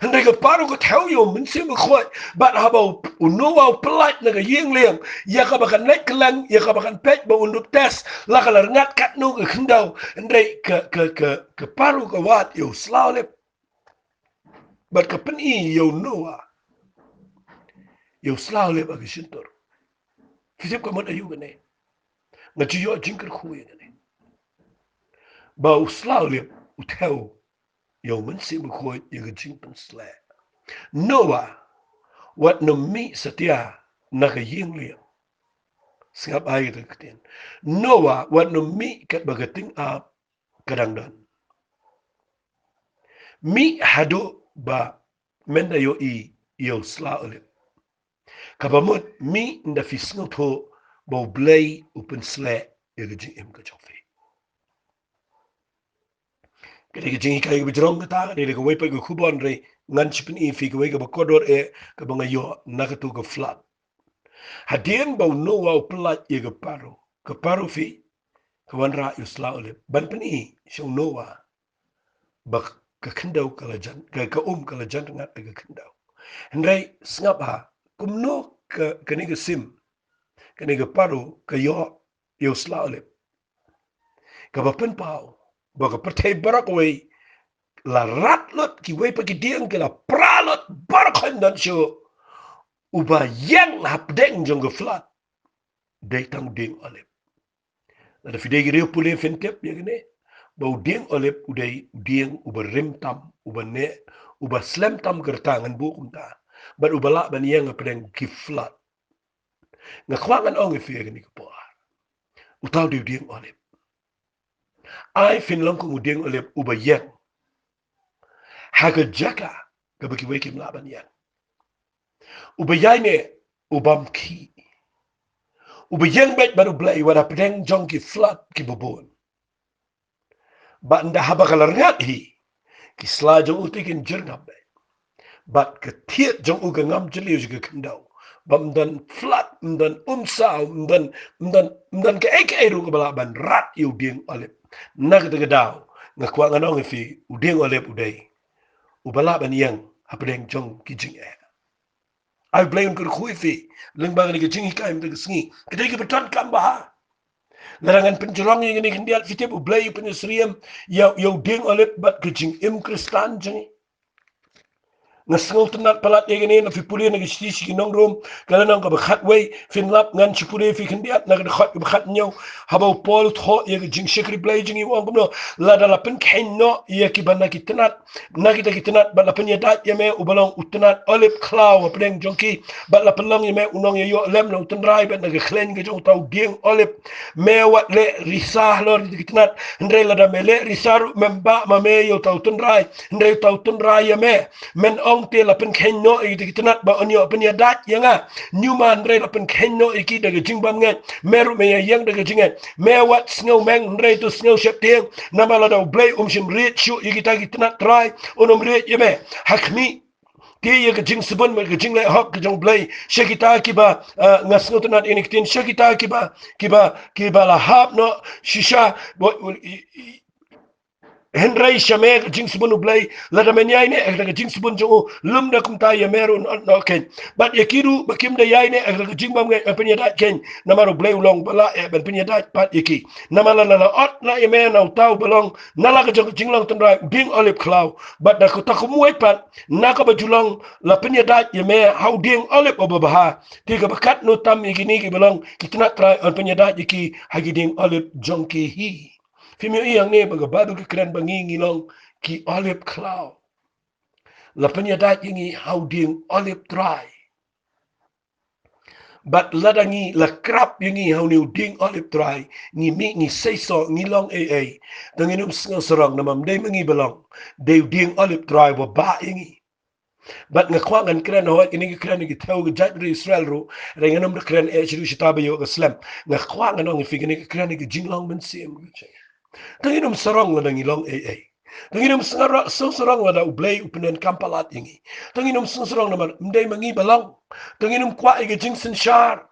Hynrei ka Paro ka thew ïa u Mynsiem Bakhuid. Bad haba u, u Noah u pyllait na ka ïing lieng, ïa kaba kan leit kylleng, ïa kaba kan peit ba un dup test la ka la rngat katno ka khyndew. Hynrei ka, ka, ka, ka Paro ka wad ïa u sla olib. Bad ka pyni ïa u Noah ïa u sla olib ha ka shyntur. Phi tip ka mut aïu kane? Nga ju ïoh jingkyrkhu ïa kane, ba u sla olib u thew ïa u Mynsiem Bakhuid ïa ka jingpynsleh. Noah, wat nym mih satia na ka ïing lieng. Sngap bha ïa kata ka ktien. Noah, wat nym mih katba ka tyngab ka dang don. Mih haduh ba men da ïohi ïa u sla olib. Kaba mut mih ynda phi sngewthuh ba U Blei u pynsleh ïa ka jingim ka jong phi. Ka dei ka jinghikai kaba jrong kata, ka dei kawei pat ka khubor, hynrei ngan sa pyni ïa phi kawei kaba kordor eh kaba nga ïoh na katu ka flood. Hadien ba u Noah u pyllait ïa ka Paro, ka Paro phi, ka wanrah ïa u sla olib ban pyni sha u Noah ba ka khyndew ka la jan, ka, ka um ka la jan rngat da ka khyndew. Hynrei sngap bha, kumno ka, kane ka sim, kane ka Paro ka ïoh ïa u sla olib. Kaba pynpaw ba ka pyrthei baroh kawei la rat lut, kiwei pat ki dieng ki la pra lut, baroh khoit ym don shuh uba ïeng hapdeng jong ka flood. Dei tang u dieng olib. Lada phi dei ki riewpule phin tip ïa kane, ba u dieng olib u dei u dieng uba rim tam, uba neh, uba slem tam ka rta, ngan buh kumta. Bad uba lah ban ïeng hapdeng ki flood. Nga kwah ngan ong ïa phi ha kane ka por, uta u dei u dieng olib. Ai phin long kum u dieng olib uba ïeng ha ka jaka kaba kiwei kim lah ban ïeng. Uba ïaineh, u bam khih. Uba ïeng beit bad U Blei wat hapdeng jong ki flood kiba bun. Bad ynda haba ka la rngat hi, ki sla jong u te kin jyrngam beit. Bad ka thied jong u ka ngam jylliew sha ka khyndew. Bad ym don flood, ym don um saw, ym don, ym don, ym don kaei kaei ruh kaba lah ban rat ïa u dieng olib. Na kata ka daw, nga kwah ngan ong ïa phi, u dieng olib u dei uba lah ban ïeng hapdeng jong ki jingeh. Ai U Blei un kyrkhu ïa phi lyngba kane ka jinghikai mynta ka sngi. Ka dei kaba donkam bha. Lada ngan pynjrong ïa kane khyndiat, phi tip U Blei u pynsyriem ïa, ïa u dieng olib bad ka jingim Khristan jong ngi. Nga sngewtynnat palat ïa kane, lada phi pule na ka shithi sha ki nong Rom, ka lynnong kaba khatwei, phin lap, ngan sa pule ïa phi khyndiat na ka dkhot kaba khathynñiew. Haba u Paul u thoh ïa ka jingshakri Blei jong ngi, u ong kumno: Lada la pynkheiñ noh ïa kiba na ki tnat, na kita ki tnat, bad la pynïadait ïa me uba long u tnat olib khlaw hapdeng jong ki, bad la pynlong ïa me u nongïaïoh lem na u tynrai bad na ka khleiñ ka jong uta u dieng olib, me wat leh risa halor kita ki tnat. Hynrei lada me leh risa ruh, mem bah ma me ïa uta u tynrai, hynrei uta u tynrai ïa me. Men ong te la pynkheiñ noh ïa kita ki tnat ba un ïoh pynïadait ïa nga. Ñiuma hynrei la pynkheiñ noh ïa ki da ka jingbymngeit, me ruh me ïa ïeng da ka jingngeit. Me wat sngewmeng, hynrei to sngewsheptieng, namar lada U Blei um shym riej shuh ïa kita ki tnat trai, un ym riej ïa me. Ha khmih te ïa ka jingsbun bad ka jingleh hok ka jong U Blei sha kita kiba, eh, nga sngewtynnat ïa kine ki ktien, sha kita kiba, kiba, kiba la hap noh shisha. Hynrei sha me ka jingsbun U Blei, lada men ïaineh ha ka jingsbun jong u, lymda kumta ïa me ruh un ot noh keiñ. Bad ïa ki ruh ba kim da ïaineh ha ka jingbymngeit, men pynïadait keiñ, namar U Blei u long ba lah eh ban pynïadait pat ïa ki. Namar lada la ot noh ïa me na uta uba long na la ka jong ka jinglong tynrai, u dieng olib khlaw, bad da kata kumwei pat, na kaba ju long la pynïadait ïa me ha u dieng olib uba bha, te kaba katno tam ïa kine kiba long ki tnat trai, yn pynïadait ïa ki ha ki dieng olib jong ki hi. Phim ïohi hangne ba ka Baibl ka kren ba ngi ngi long ki olib khlaw. la pynïadait ïa ngi ha u dieng olib Trai. Bad lada ngi la krap ïa ngi ha une u dieng olib Trai, ngi mih, ngi seisoh, ngi long ei ei, to ngin ym sngew sarong namar ym dei ma ngi ba long, dei u dieng olib Trai uba bah ïa ngi. Bad nga kwah ngan kren, hooid, kine ki kren ki thew ki jaitbynriew Israel ruh, hynrei ngan ym da kren eh sha ruh, shata ba ïoh ka slem. Nga kwah ngan ong ïa phi, kine ki kren ki jinglong mynsiem. To ngin ym sarong lada ngi long ei ei. To ngin ym sngew ra-, sngew sarong lada U Blei u pyndonkam palat ïa ngi. To ngin ym sngew sarong namar ym dei ma ngi ba long. To ngin ym kwah ïa ka jingsynshar.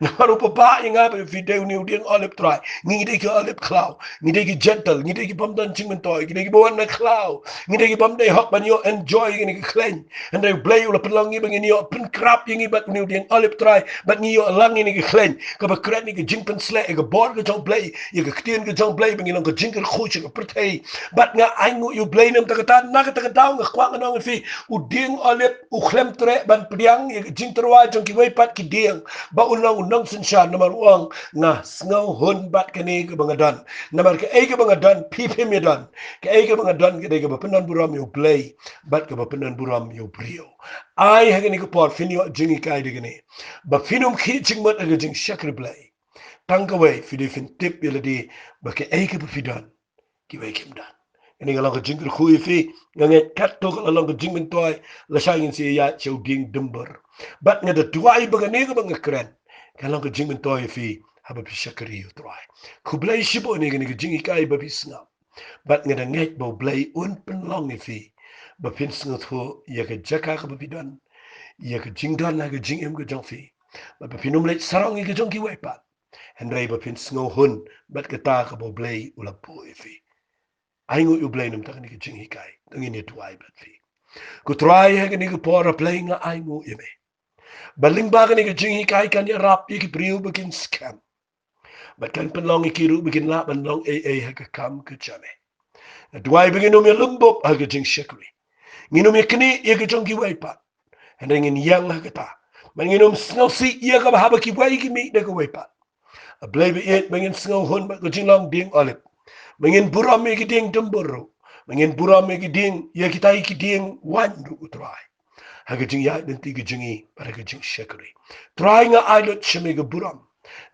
Namar uba bah ïa nga bad ïa phi dei une u dieng olib Trai. Ngi dei ki olib khlaw. Ngi dei ki gentle. Ngi dei ki bym don jingmyntoi. Ngi dei kiba wan na khlaw. Ngi dei ki bym dei hok ban ïoh enjoy ïa kine ki khleiñ. Hynrei U Blei u la pynlong ngi ba ngin ïoh pynkrap ïa ngi bad une u dieng olib Trai, bad ngi ïoh lang ïa kine ki khleiñ. Kaba kren ïa ka jingpynsleh ïa ka bor ka jong U Blei, ïa ka ktien ka jong U Blei, ba ngin long ka jingkyrkhu sha ka pyrthei. Bad nga ainguh ïa U Blei namar kata, na kata ka daw nga kwah ngan ong ïa phi, u dieng olib u khlem treh ban pdiang ïa ka jingtyrwa jong kiwei pat ki dieng, ba un long u nongsynshar, namar u ong, nga sngewhun bad kane kaba nga don. Namar kaei kaba nga don phi phim ïa don. Kaei kaba nga don ka dei kaba pyndon burom ïa U Blei bad kaba pyndon burom ïa u briew. Ai ha kane ka por phin ïoh jinghikai da kane, ba phin ym khih jingmut ha ka jingshakri Blei. Tang kawei, phi dei phin tip ïa lade ba kaei kaba phi don, kiwei kim don. Kane ka long ka jingkyrkhu ïa phi. Nga ngeit katto ka la long ka jingmyntoi lashai ngin sa ïaid sha u dieng dumbur. Bad nga da duwai ba kane kaba nga kren kan long ka jingmyntoi ïa phi haba phi shakri ïa U Trai. Khublei shibun ïa kane ka jinghikai ba phi sngap. Bad nga da ngeit ba U Blei un pynlong ïa phi ba phin sngewthuh ïa ka jaka kaba phi don, ïa ka jingdon ha ka jingim ka jong phi, bad ba phin ym leit sarong ïa ka jong kiwei pat, hynrei ba phin sngewhun bad kata kaba U Blei u la buh ïa phi. Ainguh ïa U Blei namar kane ka jinghikai. To ngin ïa duwai bad phi. Ko Trai, ha kane ka por, A Blei, nga ainguh ïa me ba lyngba kane ka jinghikai kan ïarap ïa ki briew ba kin skhem, bad kan pynlong ïa ki ruh ba kin lah ban long ei ei ha ka kam ka jong me. Nga duwai ba ngin ym ïalum bup ha ka jingshakri. Ngin ym ïaknieh ïa ka jong kiwei pat, hynrei ngin ïeng ha kata. Bad ngin ym sngewsih ïa kaba haba kiwei ki mih da kawei pat. A Blei baieit, ba ngin sngewhun bad ka jinglong dieng olib, ba ngin burom ïa ki dieng dumbur ruh, ba ngin burom ïa ki dieng, ïa kita ïa ki dieng waiñ ruh, ko Trai, ha ka jingïaid lynti ka jong ngi bad ha ka jingshakri. Trai, nga ai lut sha me ka burom,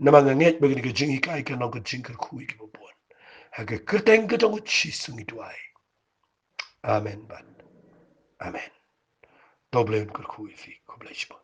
namar nga ngeit ba kane ka jinghikai kan long ka jingkyrkhu ïa kiba bun. Ha ka kyrteng ka jong U Jisu ngi duwai. Amen bad amen. To U Blei un kyrkhu ïa phi. Khublei shibun.